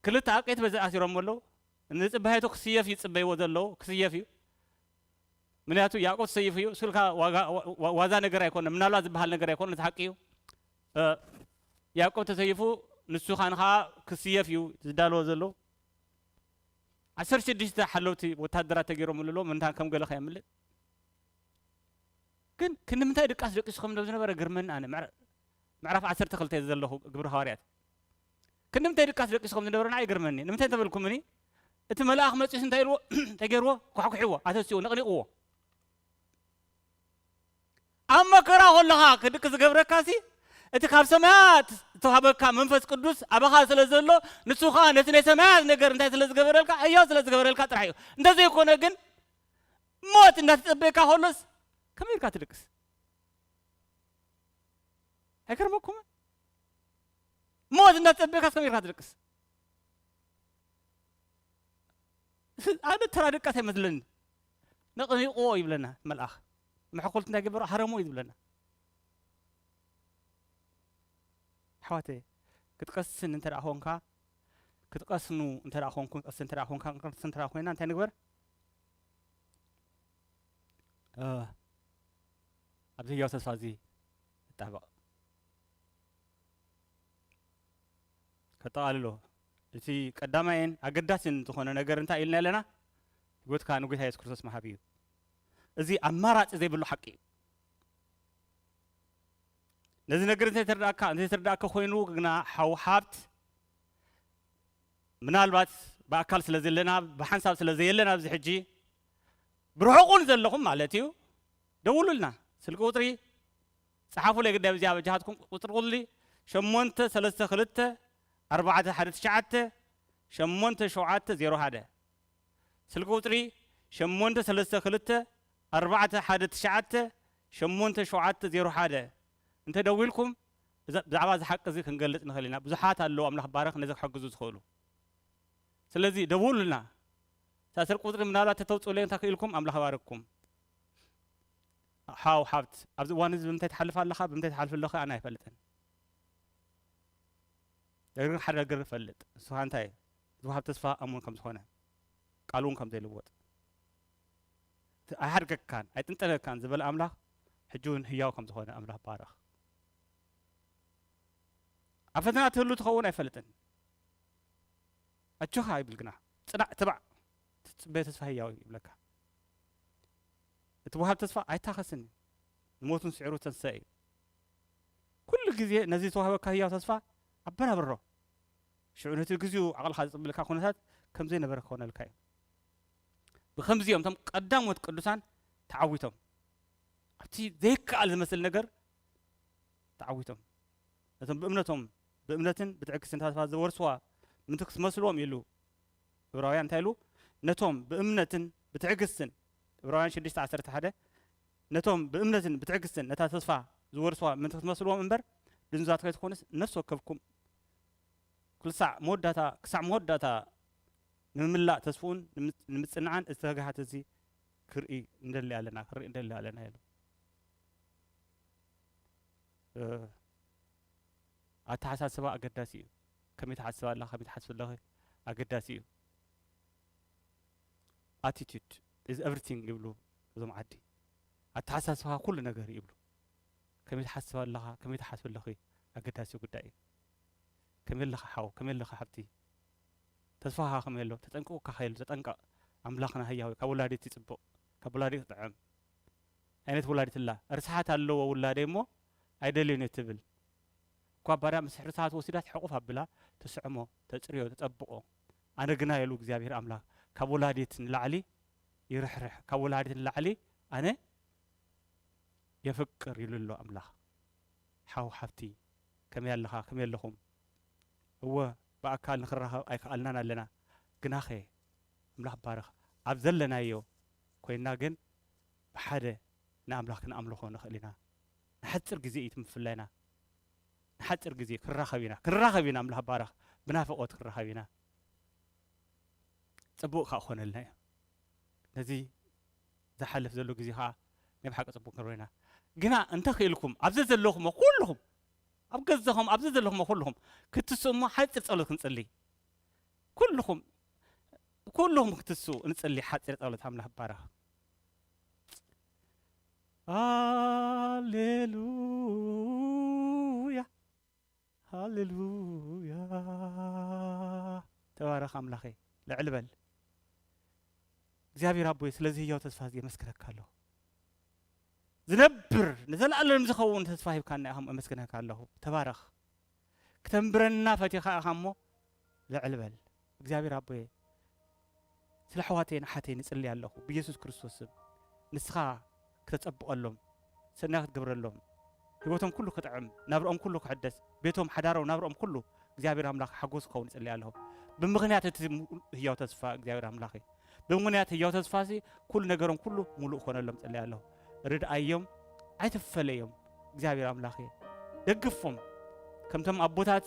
ክልተ ኣቄት በዚ ኣሲሮም ኣለዉ። ንጽባሒቱ ክስየፍ ይጽበይዎ ዘለዉ፣ ክስየፍ እዩ። ምክንያቱ ያዕቆብ ተሰይፉ እዩ። እሱ ኢልካ ዋጋ-፣ ዋ-፣ ዋ-፣ ዋዛ ነገር ኣይኮነ፣ ምናልባት ዝበሃል ነገር ኣይኮነ፣ እቲ ሓቂ እዩ። እ፣ ያዕቆብ ተሰይፉ፣ ንሱ ኻን ኸዓ ክስየፍ እዩ ዝዳለዎ ዘሎ። ዓሰርተ ሽዱሽተ ሓለውቲ ወታደራት ተገይሮምሉ ኣለዉ፣ ምንታ ከም ገለ ከየምልጥ። ግን ክንዲ ምንታይ ድቃስ ደቂሱ ከም ዝነበረ ግርመኒ ኣነ። ምዕራ-፣ ምዕራፍ ዓሰርተ ክልተ ዘለኹ ግብሪ ሃዋርያት። ክንዲ ምንታይ ድቃስ ደቂሱ ከም ዝነበረ ንዓይ ይገርመኒ። ንምንታይ እንተበልኩምኒ፣ እቲ መልኣኽ መጺኡስ እንታይ ኢልዎ? እንታይ ገይርዎ? ኳሕኩሕዎ፣ ኣተሲዎ፣ ነቕኒቕዎ። ኣብ መከራ ከለኻ ክድቂ ዝገብረካሲ፣ እቲ ካብ ሰማያት ዝተዋህበካ መንፈስ ቅዱስ ኣባኻ ስለ ዘሎ፣ ንሱ ኸኣ ነቲ ናይ ሰማያት ነገር እንታይ ስለ ዝገበረልካ? ህያው ስለ ዝገበረልካ ጥራሕ እዩ። እንተዘይኮነ ግን፣ ሞት እንዳተጸበየካ ከሎስ፣ ከመይ ኢልካ ትድቅስ? ኣይገርመኩምን? ሞት እንዳተጸበየካስ ከመይ ኢልካ ትድቅስ? ኣነ ተራ ድቃስ ኣይመስለኒ። ነቕኒቕዎ ይብለና መልኣኽ። መሕኮልቲ እንታይ ገበሮ? ሃረሞ እዩ ዝብለና። ኣሕዋተይ፣ ክትቀስን እንተ ደኣ ኾንካ፣ ክትቀስኑ እንተ ደኣ ኾንኩ-፣ ቀስን እንተ ደኣ ኾንካ፣ ክንቀስን እንተ ደኣ ኮይና፣ እንታይ ንግበር? እ፣ ኣብዚ ህያው ተስፋ እዚ ንጣበቕ። ከጠቓልሎ፣ እቲ ቀዳማይን ኣገዳስን ዝኾነ ነገር እንታይ ኢልና ኣለና? ህይወትካ ንጎይታ የሱስ ክርስቶስ ምሃብ እዩ። እዚ ኣማራጺ ዘይብሉ ሓቂ እዩ። ነዚ ነገር እንተይተረዳእካ፣ እንተይተረዳእካ ኮይኑ ግና ሓው ሃብት፣ ምናልባት ብኣካል ስለ ዘለና፣ ብሓንሳብ ስለ ዘየለና ኣብዚ ሕጂ፣ ብርሑቕ እውን ዘለኹም ማለት እዩ፣ ደውሉልና። ስልኪ ቁጽሪ ጸሓፉለይ ግዳይ፣ ብዚኣ በጃኻትኩም ቁጽሪ ቁጽሪ ሸሞንተ ሰለስተ ክልተ ኣርባዕተ ሓደ ትሽዓተ ሸሞንተ ሸውዓተ ዜሮ ሓደ። ስልኪ ቁጽሪ ሸሞንተ ሰለስተ ክልተ ኣርባዕተ ሓደ ትሽዓተ ሸሞንተ ሸውዓተ ዜሮ ሓደ። እንተ ደዊልኩም፣ ብዛ-፣ ብዛዕባ እዚ ሓቂ እዚ ክንገልጽ ንኽእል ኢና። ብዙሓት ኣለዉ፣ ኣምላኽ ባረኽ፣ ነዚ ክሕግዙ ዝኽእሉ። ስለዚ ደውሉልና። እታ ስልኪ ቁጽሪ ምናልባት ተተውጽኡለይ እንተ ክኢልኩም፣ ኣምላኽ ይባርክኩም። ሓው ሓብት፣ ኣብዚ እዋን እዚ ብምንታይ ትሓልፍ ኣለኻ፣ ብምንታይ ትሓልፍ ኣለኺ፣ ኣነ ኣይፈልጥን። ነገር ግን ሓደ ነገር እፈልጥ። ንሱ ኸኣ እንታይ? ዝወሃብ ተስፋ እሙን ከም ዝኾነ፣ ቃሉ እውን ከም ዘይልወጥ። እቲ ኣይሓድገካን፣ ኣይጥንጠለካን ዝበለ ኣምላኽ፣ ሕጂ እውን ህያው ከም ዝኾነ ኣምላኽ ባረኽ። ኣብ ፈተና ትህሉ ትኸውን ኣይፈልጥን። ኣጆኻ ይብል ግና፣ ጽናዕ፣ ትባዕ፣ ትጽበዮ ተስፋ ህያው እዩ ይብለካ። እቲ ወሃብ ተስፋ ኣይታኸስን እዩ። ንሞትን ስዒሩ ተንሰእ እዩ። ኩሉ ግዜ ነዚ ዝተዋህበካ ህያው ተስፋ ኣበራብሮ። ሽዑ ነቲ ግዜኡ ዓቕልኻ ዝጽብልካ ኩነታት ከም ዘይነበረ ክኾነልካ እዩ። ብኸምዚ እዮም እቶም ቀዳሞት ቅዱሳን ተዓዊቶም። ኣብቲ ዘይከኣል ዝመስል ነገር ተዓዊቶም። ነቶም ብእምነቶም፣ ብእምነትን ብትዕግስትን ተስፋ ዝወርስዋ ምእንቲ ክትመስልዎም ኢሉ፣ ዕብራውያን እንታይ ኢሉ? ነቶም ብእምነትን ብትዕግስትን፣ ዕብራውያን ሽዱሽተ ዓሰርተ ሓደ፣ ነቶም ብእምነትን ብትዕግስትን ነታ ተስፋ ዝወርስዋ ምእንቲ ክትመስልዎም እምበር፣ ድንዙዛት ከይትኾኑስ፣ ነፍሲ ወከፍኩም ክሳዕ መወዳእታ፣ ክሳዕ መወዳእታ ንምምላእ ተስፍኡን ንምጽ-፣ ንምጽንዓን እዚ ተጋህት እዚ ክርኢ እንደሊ ኣለና፣ ክርኢ እንደሊ ኣለና ኢሉ። እ፣ ኣተሓሳስባ ኣገዳሲ እዩ። ከመይ ትሓስብ ኣለኻ፣ ከመይ ትሓስብ ኣለኺ ኣገዳሲ እዩ። Attitude is everything ይብሉ እዞም ዓዲ። ኣተሓሳስባኻ ኩሉ ነገር እዩ ይብሉ። ከመይ ትሓስብ ኣለኻ፣ ከመይ ትሓስብ ኣለኺ ኣገዳሲ ጉዳይ እዩ። ከመይ ኣለኻ ሓው፣ ከመይ ኣለኻ ሓብቲ? ተስፋኻ ከመይ ኣሎ? ተጠንቂቑካ ከይሉ ተጠንቀቕ። ኣምላኽና ህያው እዩ። ካብ ወላዲት ይጽብቕ፣ ካብ ወላዲት ይጥዕም። ዓይነት ወላዲት ኣላ። ርስሓት ኣለዎ ውላደይ እሞ ኣይደልዮን እየ ትብል። እኳ ባርያ ምስ ርስሓት ወሲዳ ትሕቑፍ ኣቢላ ትስዕሞ፣ ተጽርዮ፣ ተጸብቖ። ኣነ ግና ኢሉ እግዚኣብሔር ኣምላኽ ካብ ወላዲት ንላዕሊ ይርሕርሕ፣ ካብ ወላዲት ንላዕሊ ኣነ የፍቅር ይብሉ ኣሎ ኣምላኽ። ሓው ሓብቲ፣ ከመይ ኣለኻ? ከመይ ኣለኹም? እወ፣ ብኣካል ንኽራኸብ ኣይከኣልናን ኣለና። ግናኸ፣ ኣምላኽ ባረኽ፣ ኣብ ዘለናዮ ኮይንና ግን ብሓደ ንኣምላኽ ክንኣምልኾ ንኽእል ኢና። ንሓጺር ግዜ እዩ እቲ ምፍላይና። ንሓጺር ግዜ ክራኸብ ኢና፣ ክንራኸብ ኢና፣ ኣምላኽ ባረኽ፣ ብናፍቖት ክራኸብ ኢና። ጽቡቕ ከኣ ክኾነልና እዩ። ነዚ ዝሓልፍ ዘሎ ግዜ ከኣ ናይ ብሓቂ ጽቡቕ ክንርኢ ኢና። ግና እንተ ኽኢልኩም፣ ኣብዚ ዘለኹም ኩልኹም፣ ኣብ ገዛኹም፣ ኣብዚ ዘለኹም ኩልኹም ክትስኡ እሞ ሓጺር ጸሎት ክንጽሊ። ኩልኹም፣ ኩልኹም ክትስኡ ንጽሊ ሓጺር ጸሎት። ኣምላኽ ባረኽ። ሃሌሉያ፣ ሃሌሉያ። ተባረኽ ኣምላኸይ። ልዕል በል። እግዚኣብሔር ኣቦይ፣ ስለዚ ህያው ተስፋ እዚ የመስግነካ ኣለኹ። ዝነብር ንዘለኣለም ዝኸውን ተስፋ ሂብካና ኢኻ፣ የመስግነካ ኣለኹ። ተባረኽ። ክተንብረና ፈቲኻ ኢኻ እሞ ልዕል በል። እግዚኣብሔር ኣቦይ፣ ስለ ኣሕዋተይን ኣሓተይን እጽሊ ኣለኹ ብኢየሱስ ክርስቶስ ስም። ንስኻ ክተጸብቐሎም፣ ሰናይ ክትገብረሎም፣ ህይወቶም ኩሉ ክጥዕም፣ ናብርኦም ኩሉ ክሕደስ፣ ቤቶም፣ ሓዳሮም፣ ናብርኦም ኩሉ እግዚኣብሔር ኣምላኽ ሓጎስ ክኸውን እጽሊ ኣለኹ። ብምኽንያት እቲ ህያው ተስፋ እግዚኣብሔር ኣምላኸይ፣ ብምኽንያት ህያው ተስፋሲ ኩሉ ነገሮም ኩሉ ሙሉእ ክኾነሎም እጽሊ ኣለኹ። ርድኣዮም፣ ኣይትፈለዮም እግዚኣብሔር ኣምላኸይ፣ ደግፎም። ከምቶም ኣቦታት፣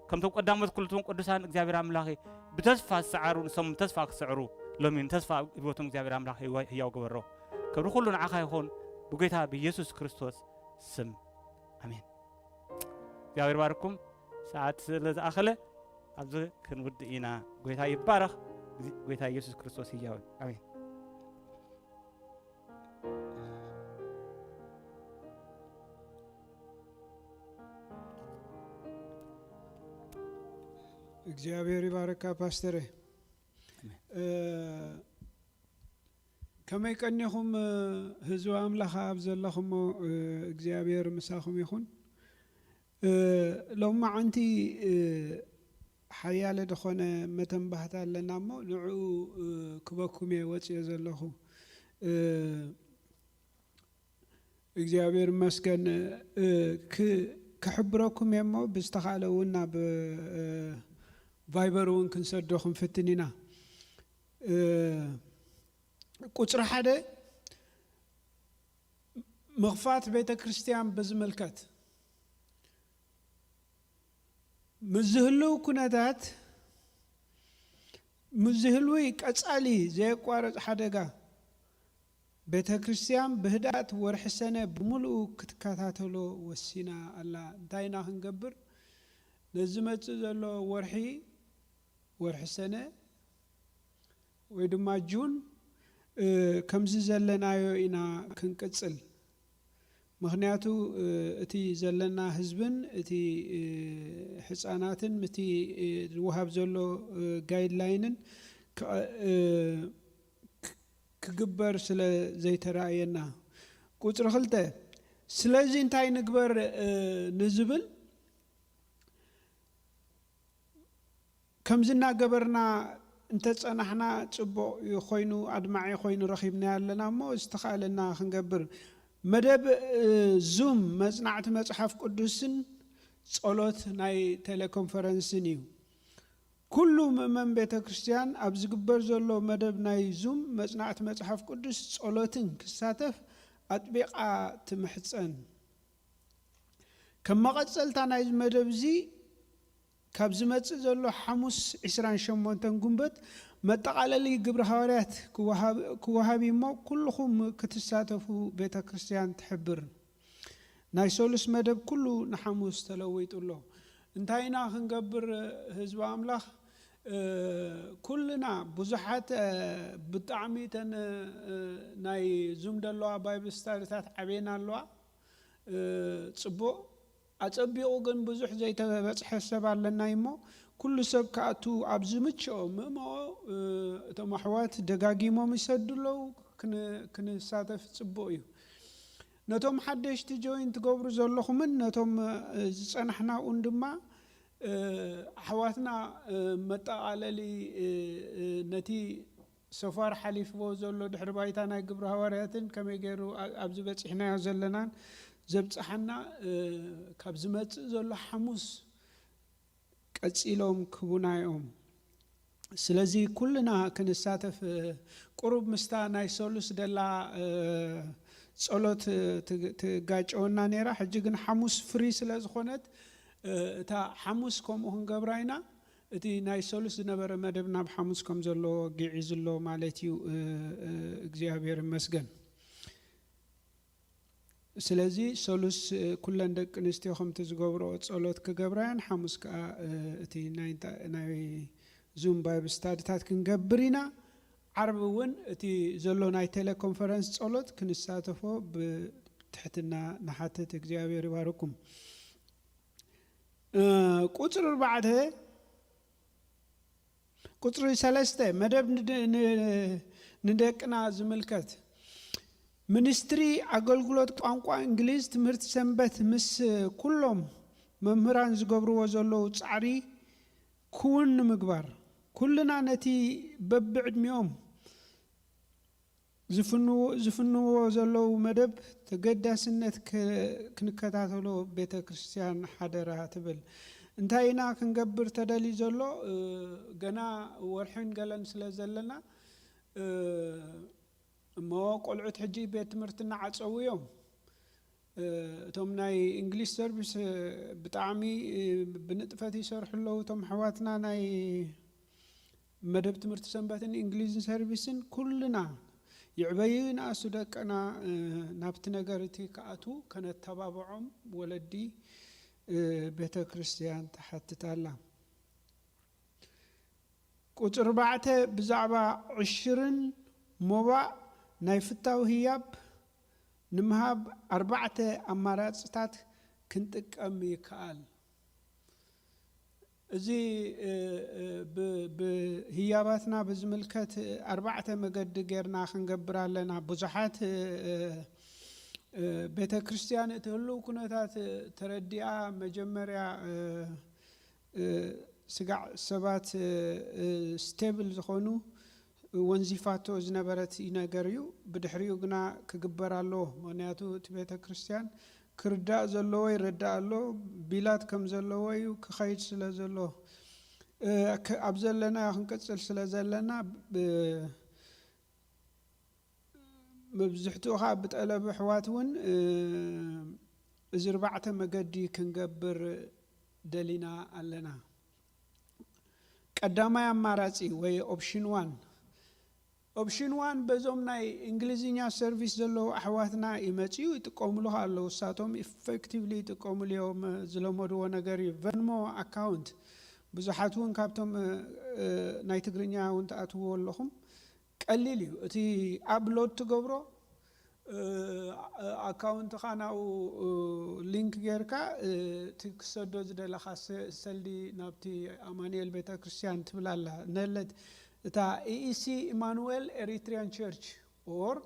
ከምቶም ቀዳሞት ኩልቶም ቅዱሳን እግዚኣብሔር ኣምላኸይ ብተስፋ ዝሰዓሩ፣ ንሶም ተስፋ ክስዕሩ፣ ሎሚ እውን ተስፋ ኣብ ህይወቶም እግዚኣብሔር ኣምላኽ ህዋ-፣ ህያው ግበሮ። ክብሪ ኩሉ ንዓኻ ይኹን፣ ብጎይታ ብኢየሱስ ክርስቶስ ስም፣ ኣሜን። እግዚኣብሔር ባርኩም። ሰዓት ስለ ዝኣኸለ ኣብዚ ክንውድእ ኢና። ጎይታ ይባረኽ። ጎይታ ኢየሱስ ክርስቶስ ህያው እዩ። ኣሜን። እግዚኣብሔር ይባረካ ፓስተረ። ኣሜን። እ፣ ከመይ ቀኒኹም፣ እ፣ ህዝቢ ኣምላኽ ኣብ ዘለኹሞ፣ እ፣ እግዚኣብሔር ምሳኹም ይኹን። እ፣ ሎማዓንቲ፣ እ፣ ሓያለ ዝኾነ መተንባህታ ኣለና እሞ ንዕኡ፣ እ፣ ክበኩም እየ ወፅየ ዘለኹ። እ፣ እግዚኣብሔር ይመስገን። እ፣ ክ-፣ ክሕብረኩም እየ እሞ ብዝተኻእለ እውን ናብ፣ እ፣ ቫይበር እውን ክንሰዶ ክንፍትን ኢና። እ፣ ቁፅሪ ሓደ፣ ምኽፋት ቤተ ክርስቲያን ብዝምልከት ምስ ዝህልው ኩነታት፣ ምስ ዝህልዊ ቀጻሊ ዘየቋርጽ ሓደጋ፣ ቤተ ክርስቲያን ብህድኣት ወርሒ ሰነ ብምሉኡ ክትከታተሎ ወሲና ኣላ። እንታይ ኢና ክንገብር? ነዚ ዝመጽእ ዘሎ ወርሒ፣ ወርሒ ሰነ ወይ ድማ ጁን፣ እ፣ ከምዚ ዘለናዮ ኢና ክንቅጽል። ምኽንያቱ፣ እ፣ እቲ ዘለና ህዝብን እቲ፣ እ፣ ህጻናትን ምስቲ፣ እ፣ ዝወሃብ ዘሎ፣ እ፣ ጋይድላይንን ክቐ-፣ እ፣ ክ-፣ ክግበር ስለ ዘይተራእየና። ቁጽሪ ክልተ፣ ስለዚ እንታይ ንግበር፣ እ፣ ንዝብል፣ ከምዚ እናገበርና እንተጸናሕና ጽቡቕ ኮይኑ፣ ኣድማዒ ኮይኑ ረኺብናዮ ኣለና እሞ፣ ዝተኻእለና ክንገብር። መደብ፣ እ፣ ዙም መጽናዕቲ መጽሓፍ ቅዱስን ጸሎት ናይ ቴሌኮንፈረንስን እዩ። ኩሉ ምእመን ቤተ ክርስቲያን ኣብ ዝግበር ዘሎ መደብ ናይ ዙም መጽናዕቲ መጽሓፍ ቅዱስ ጸሎትን ክሳተፍ ኣጥቢቓ ትምሕጸን። ከም መቐጸልታ ናይዚ መደብ እዚ፣ ካብ ዝመጽእ ዘሎ ሓሙስ ዕስራን ሸሞንተን ጉንበት መጠቓለሊ ግብረ ሃዋርያት ክወሃብ፣ ክወሃብ እዩ እሞ፣ ኩልኹም ክትሳተፉ ቤተ ክርስቲያን ትሕብር። ናይ ሰሉስ መደብ ኩሉ ንሓሙስ ተለዊጡ ኣሎ። እንታይ ኢና ክንገብር፣ ህዝቢ ኣምላኽ? እ፣ ኩልና ብዙሓት፣ እ፣ ብጣዕሚ እተን፣ እ፣ ናይ ዙም ዘለዋ ባይብል ስታዲታት ዓብየን ኣለዋ። እ፣ ጽቡቕ፣ ኣጸቢቑ ግን ብዙሕ ዘይተበጽሐ ሰብ ኣለና እሞ፣ ኩሉ ሰብ ክኣቱ ኣብ ዝምችኦ ምእመኦ፣ እ፣ እቶም ኣሕዋት ደጋጊሞም ይሰዱ ኣለዉ። ክን-፣ ክንሳተፍ ጽቡቕ እዩ። ነቶም ሓደሽቲ ጆይን ትገብሩ ዘለኹምን ነቶም፣ እ፣ ዝጸናሕናኡን ድማ፣ እ፣ ኣሕዋትና፣ እ፣ መጠቓለሊ፣ እ፣ እ፣ ነቲ ሶፋር ሓሊፍዎ ዘሎ ድሕሪ ባይታ ናይ ግብሪ ሃዋርያትን ከመይ ገይሩ ኣ- ኣብዚ በፂሕናዮ ዘለናን ዘብፅሓና፣ እ፣ ካብ ዝመፅእ ዘሎ ሓሙስ ቀፂሎም ክቡና እዮም። ስለዚ ኩልና ክንሳተፍ፣ እ፣ ቁሩብ ምስታ ናይ ሰሉስ ደላ፣ እ፣ ጸሎት፣ እ፣ ትግ- ትጋጨወና ነይራ። ሕጂ ግን ሓሙስ ፍሪ ስለ ዝኾነት፣ እ፣ እታ ሓሙስ ከምኡ ክንገብራ ኢና። እቲ ናይ ሰሉስ ዝነበረ መደብ ናብ ሓሙስ ከም ዘሎ ግዒዙ ኣሎ ማለት እዩ። እ፣ እ፣ እግዚኣብሔር ይመስገን። ስለዚ ሰሉስ፣ እ፣ ኩለን ደቂ ኣንስትዮ ከምቲ ዝገብርኦ ጸሎት ክገብራያን ሓሙስ ከኣ፣ እ፣ እቲ ናይ እንታ- ናይ ዙም ባይብል ስታድታት ክንገብር ኢና። ዓርቢ እውን እቲ ዘሎ ናይ ቴሌኮንፈረንስ ጸሎት ክንሳተፎ ብትሕትና ንሓትት። እግዚኣብሔር ይባርኩም። እ፣ ቁጽሪ ኣርባዕተ ቁጽሪ ሰለስተ መደብ ንደ- ን- ንደቅና ዝምልከት። ሚኒስትሪ ኣገልግሎት ቋንቋ እንግሊዝ ትምህርቲ ሰንበት ምስ ኩሎም መምህራን ዝገብርዎ ዘለዉ ጻዕሪ ክውን ንምግባር ኩልና ነቲ በብዕድሚኦም ዝፍንዎ ዘለዉ መደብ ተገዳስነት ክንከታተሎ ቤተ ክርስቲያን ሓደራ ትብል። እንታይ ኢና ክንገብር ተደልዩ ዘሎ? ገና ወርሕን ገለን ስለ ዘለና እሞ ቆልዑት ሕጂ ቤት ትምህርቲ እናዓፀዉ እዮም። እቶም ናይ እንግሊሽ ሰርቪስ ብጣዕሚ ብንጥፈት ይሰርሑ ኣለዉ። እቶም ኣሕዋትና ናይ መደብ ትምህርቲ ሰንበትን እንግሊዝን ሰርቪስን ኩልና ይዕበዩ ይንኣሱ ደቅና ናብቲ ነገር እቲ ክኣትዉ ከነተባብዖም ወለዲ ቤተ ክርስቲያን ትሓትት ኣላ። ቁፅሪ ኣርባዕተ ብዛዕባ ዕሽርን ሞባእ ናይ ፍታው ህያብ ንምሃብ ኣርባዕተ ኣማራፅታት ክንጥቀም ይከኣል። እዚ ብህያባትና ብዝምልከት ኣርባዕተ መገዲ ጌርና ክንገብር ኣለና። ብዙሓት ቤተ ክርስቲያን እቲ ህልው ኩነታት ተረዲኣ መጀመርያ ስጋዕ ሰባት ስቴብል ዝኾኑ ወንዚፋቶ ዝነበረት ነገር እዩ። ብድሕሪኡ ግና ክግበር ኣለዎ። ምክንያቱ እቲ ቤተ ክርስቲያን ክርዳእ ዘለዎ ይረዳእ ኣሎ። ቢላት ከም ዘለዎ እዩ ክኸይድ ስለ ዘሎ ኣብ ዘለናዮ ክንቅፅል ስለ ዘለና መብዝሕትኡ ከዓ ብጠለብ ኣሕዋት እውን እዚ ኣርባዕተ መገዲ ክንገብር ደሊና ኣለና። ቀዳማይ ኣማራፂ ወይ ኦፕሽን ዋን ኦፕሽን ዋን በዞም ናይ እንግሊዝኛ ሰርቪስ ዘለዉ ኣሕዋትና ይመፅኡ ይጥቀሙሉ ኣለዉ። እሳቶም ኢፌክቲቭሊ ይጥቀሙሉ እዮም። ዝለመድዎ ነገር እዩ። ቨንሞ ኣካውንት ብዙሓት እውን ካብቶም ናይ ትግርኛ እውን ትኣትውዎ ኣለኹም። ቀሊል እዩ። እቲ ኣፕሎድ ትገብሮ ኣካውንትኻ ናብኡ ሊንክ ጌርካ እቲ ክሰዶ ዝደለኻ ሰልዲ ናብቲ ኣማኑኤል ቤተክርስትያን ትብል ኣላ ነለት እታ ኢኢሲ ኢማኑኤል ኤሪትሪያን ቸርች ኦር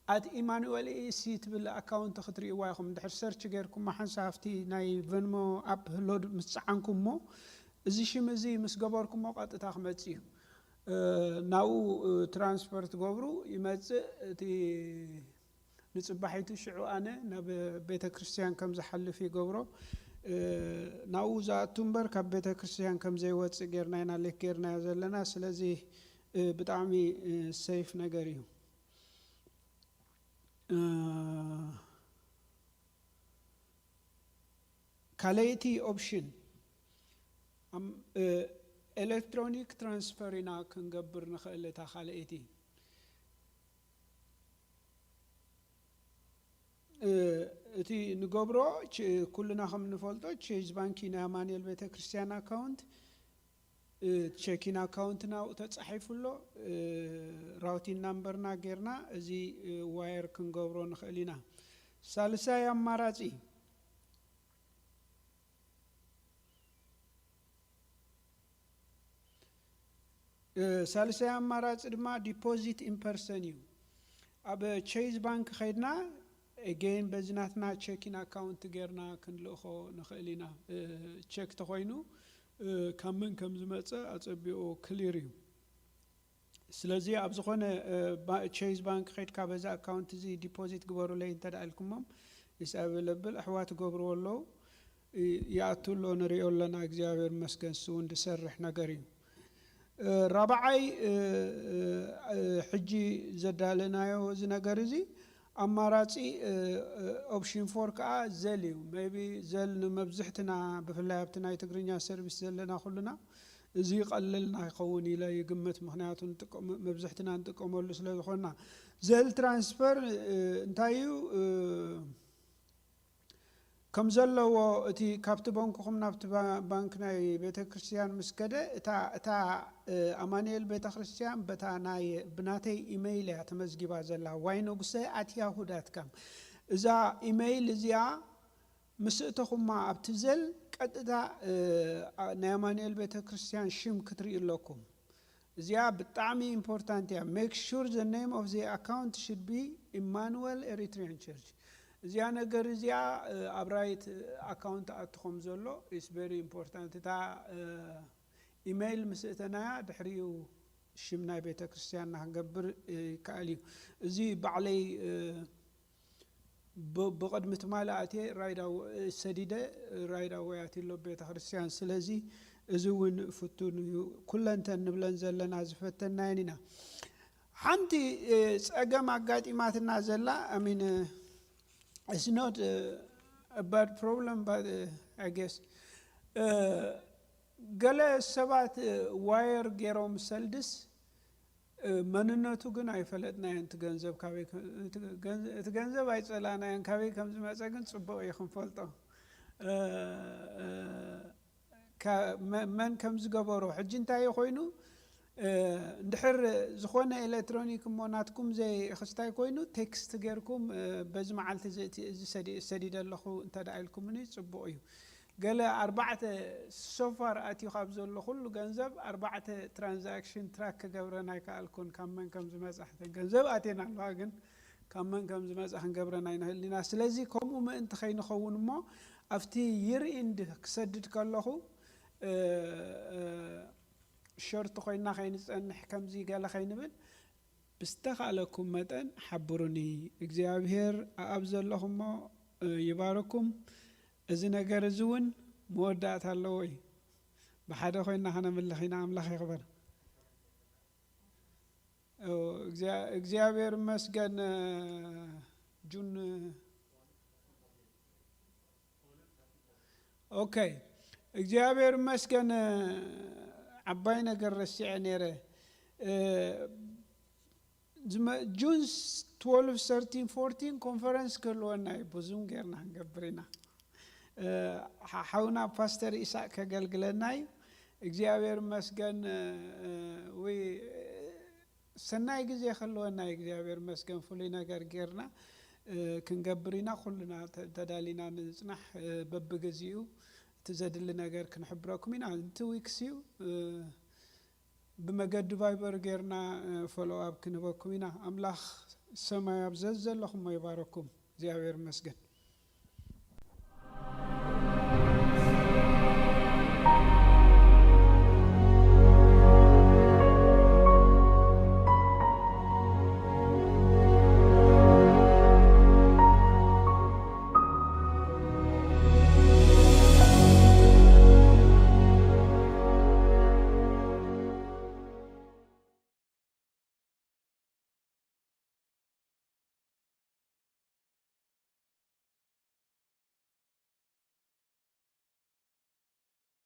ኣት ኢማኑኤል ኢኢሲ ትብል ኣካውንት ክትርእይዋ ኢኹም። ድሕር ሰርች ጌርኩማ ሓንሳ ኣብቲ ናይ ቨንሞ ኣፕ ሎድ ምስ ጸዓንኩሞ እዚ ሽም እዚ ምስ ገበርኩሞ ቀጥታ ክመጽእ እዩ። ናብኡ ትራንስፈር ትገብሩ ይመጽእ። እቲ ንጽባሒቱ ሽዑ ኣነ ናብ ቤተ ክርስቲያን ከም ዝሓልፍ ይገብሮ። ናብኡ ዝኣቱ እምበር ካብ ቤተ ክርስቲያን ከም ዘይወጽእ ጌርና ኢና ሌክ ጌርናዮ ዘለና። ስለዚ ብጣዕሚ ሴፍ ነገር እዩ። ካልኣይቲ ኦፕሽን ኤሌክትሮኒክ ትራንስፈር ኢና ክንገብር ንኽእል። እታ ካልኣይቲ እቲ ንገብሮ ኩልና ከም ንፈልጦ ቼዝ ባንኪ ናይ ኣማኑኤል ቤተክርስትያን ኣካውንት ቼኪን ኣካውንት ናብኡ ተፃሒፉ ኣሎ። ራውቲን ናምበርና ጌርና እዚ ዋየር ክንገብሮ ንኽእል ኢና። ሳልሳይ ኣማራፂ ሳልሳይ ኣማራፂ ድማ ዲፖዚት ኢንፐርሰን እዩ። ኣብ ቼዝ ባንክ ከይድና ኤጌን በዚ ናትና ቼኪን ኣካውንት ጌርና ክንልእኾ ንኽእል ኢና። ቼክ ተኾይኑ ካብ መን ከም ዝመፀ ኣፀቢቑ ክሊር እዩ። ስለዚ ኣብ ዝኾነ ቼዝ ባንክ ከድካ በዚ ኣካውንት እዚ ዲፖዚት ግበሩለይ እንተ ደኣ ኢልኩሞም፣ ኢስ ኣቬለብል ኣሕዋት ገብርዎ ኣለዉ። ይኣቱ ኣሎ፣ ንሪኦ ኣለና። እግዚኣብሔር ይመስገን፣ እሱ እውን ዝሰርሕ ነገር እዩ። ራብዓይ፣ ሕጂ ዘዳለናዮ እዚ ነገር እዚ ኣማራፂ ኦፕሽን ፎር ከዓ ዘል እዩ። ሜቢ ዘል ንመብዝሕትና፣ ብፍላይ ኣብቲ ናይ ትግርኛ ሰርቪስ ዘለና ኩልና፣ እዚ ይቐልልና ይኸውን ኢለ ይግምት። ምክንያቱ መብዝሕትና ንጥቀመሉ ስለ ዝኾንና። ዘል ትራንስፈር እንታይ እዩ? ከም ዘለዎ እቲ ካብቲ ባንክኹም ናብቲ ባንክ ናይ ቤተ ክርስቲያን ምስ ከደ፣ እታ ኣማኑኤል ቤተ ክርስቲያን በታ ናይ ብናተይ ኢመይል እያ ተመዝጊባ ዘላ፣ ዋይ ንጉሰ ኣት ያሁ ዳት ካም። እዛ ኢመይል እዚኣ ምስ እተኹማ ኣብቲ ዘል ቀጥታ ናይ ኣማኑኤል ቤተ ክርስቲያን ሽም ክትርኢ ኣለኩም። እዚኣ ብጣዕሚ ኢምፖርታንት እያ። Make sure the name of the account should be Emmanuel Eritrean Church። እዚኣ ነገር እዚኣ ኣብ ራይት ኣካውንት ኣትኹም ዘሎ is very important። እታ ኢሜይል ምስ እተናያ ድሕሪኡ ሽም ናይ ቤተ ክርስቲያንና ክንገብር ይከኣል እዩ። እዚ ባዕለይ ብቕድሚ ትማሊ ኣትየ ራይዳ ሰዲደ ራይዳ ወያት ኣሎ ቤተ ክርስቲያን። ስለዚ እዚ እውን ፍቱን እዩ። ኩለንተን ንብለን ዘለና ዝፈተናየን ኢና። ሓንቲ ፀገም ኣጋጢማትና ዘላ፣ I mean, it's not a bad problem, but I guess ገለ ሰባት ዋየር ገይሮም ሰልድስ መንነቱ ግን ኣይፈለጥናዮን። እቲ ገንዘብ ካበይ፣ እቲ ገንዘብ ኣይፀላናዮን፣ ካበይ ከም ዝመፀ ግን ፅቡቕ እዩ ክንፈልጦ። መን ከም ዝገበሮ። ሕጂ እንታይ ኮይኑ፣ እንድሕር ዝኾነ ኤሌክትሮኒክ እሞ ናትኩም ዘይክስታይ ኮይኑ፣ ቴክስት ጌርኩም በዚ መዓልቲ ሰዲደ ኣለኹ እንተ ደኣ ኢልኩምኒ ፅቡቕ እዩ። ገለ ኣርባዕተ ሶፋር ኣትዩ ካብ ዘሎ ኩሉ ገንዘብ ኣርባዕተ ትራንዛክሽን ትራክ ክገብረን ኣይከኣልኩን። ካብ መን ከም ዝመፃ፣ ገንዘብ ኣትየን ኣለዋ፣ ግን ካብ መን ከም ዝመፃ ክንገብረን ኣይንኽእል ኢና። ስለዚ ከምኡ ምእንቲ ከይንኸውን እሞ ኣብቲ ይር ኢንድ ክሰድድ ከለኹ ሸርት ኮይና ከይንፀንሕ፣ ከምዚ ገለ ከይንብል ብዝተኻእለኩም መጠን ሓብሩኒ። እግዚኣብሔር ኣብ ዘለኹሞ ይባርኩም። እዚ ነገር እዚ እውን መወዳእታ ኣለዎ እዩ። ብሓደ ኮይና ከነምልኽ ኢና። ኣምላኽ ይኽበር። እግዚኣብሔር ይመስገን። ጁን ኦኬ፣ እግዚኣብሔር ይመስገን። ዓባይ ነገር ረሲዐ ነይረ። ጁን ትወልቭ፣ ሰርቲን፣ ፎርቲን ኮንፈረንስ ክህልወና እዩ። ብዙም ጌርና ክንገብር ኢና። ሓውና ፓስተር ኢሳቅ ከገልግለና እዩ። እግዚኣብሔር ይመስገን። ወይ ሰናይ ግዜ ክህልወና እዩ። እግዚኣብሔር ይመስገን። ፍሉይ ነገር ጌርና ክንገብር ኢና። ኩልና ተዳሊና ንጽናሕ። በብግዚኡ እቲ ዘድሊ ነገር ክንሕብረኩም ኢና። እቲ ዊክስ እዩ። ብመገዲ ቫይበር ጌርና ፎሎው ኣፕ ክንህበኩም ኢና። ኣምላኽ ሰማይ ኣብ ዘዘለኹሞ ይባረኩም። እግዚኣብሔር ይመስገን።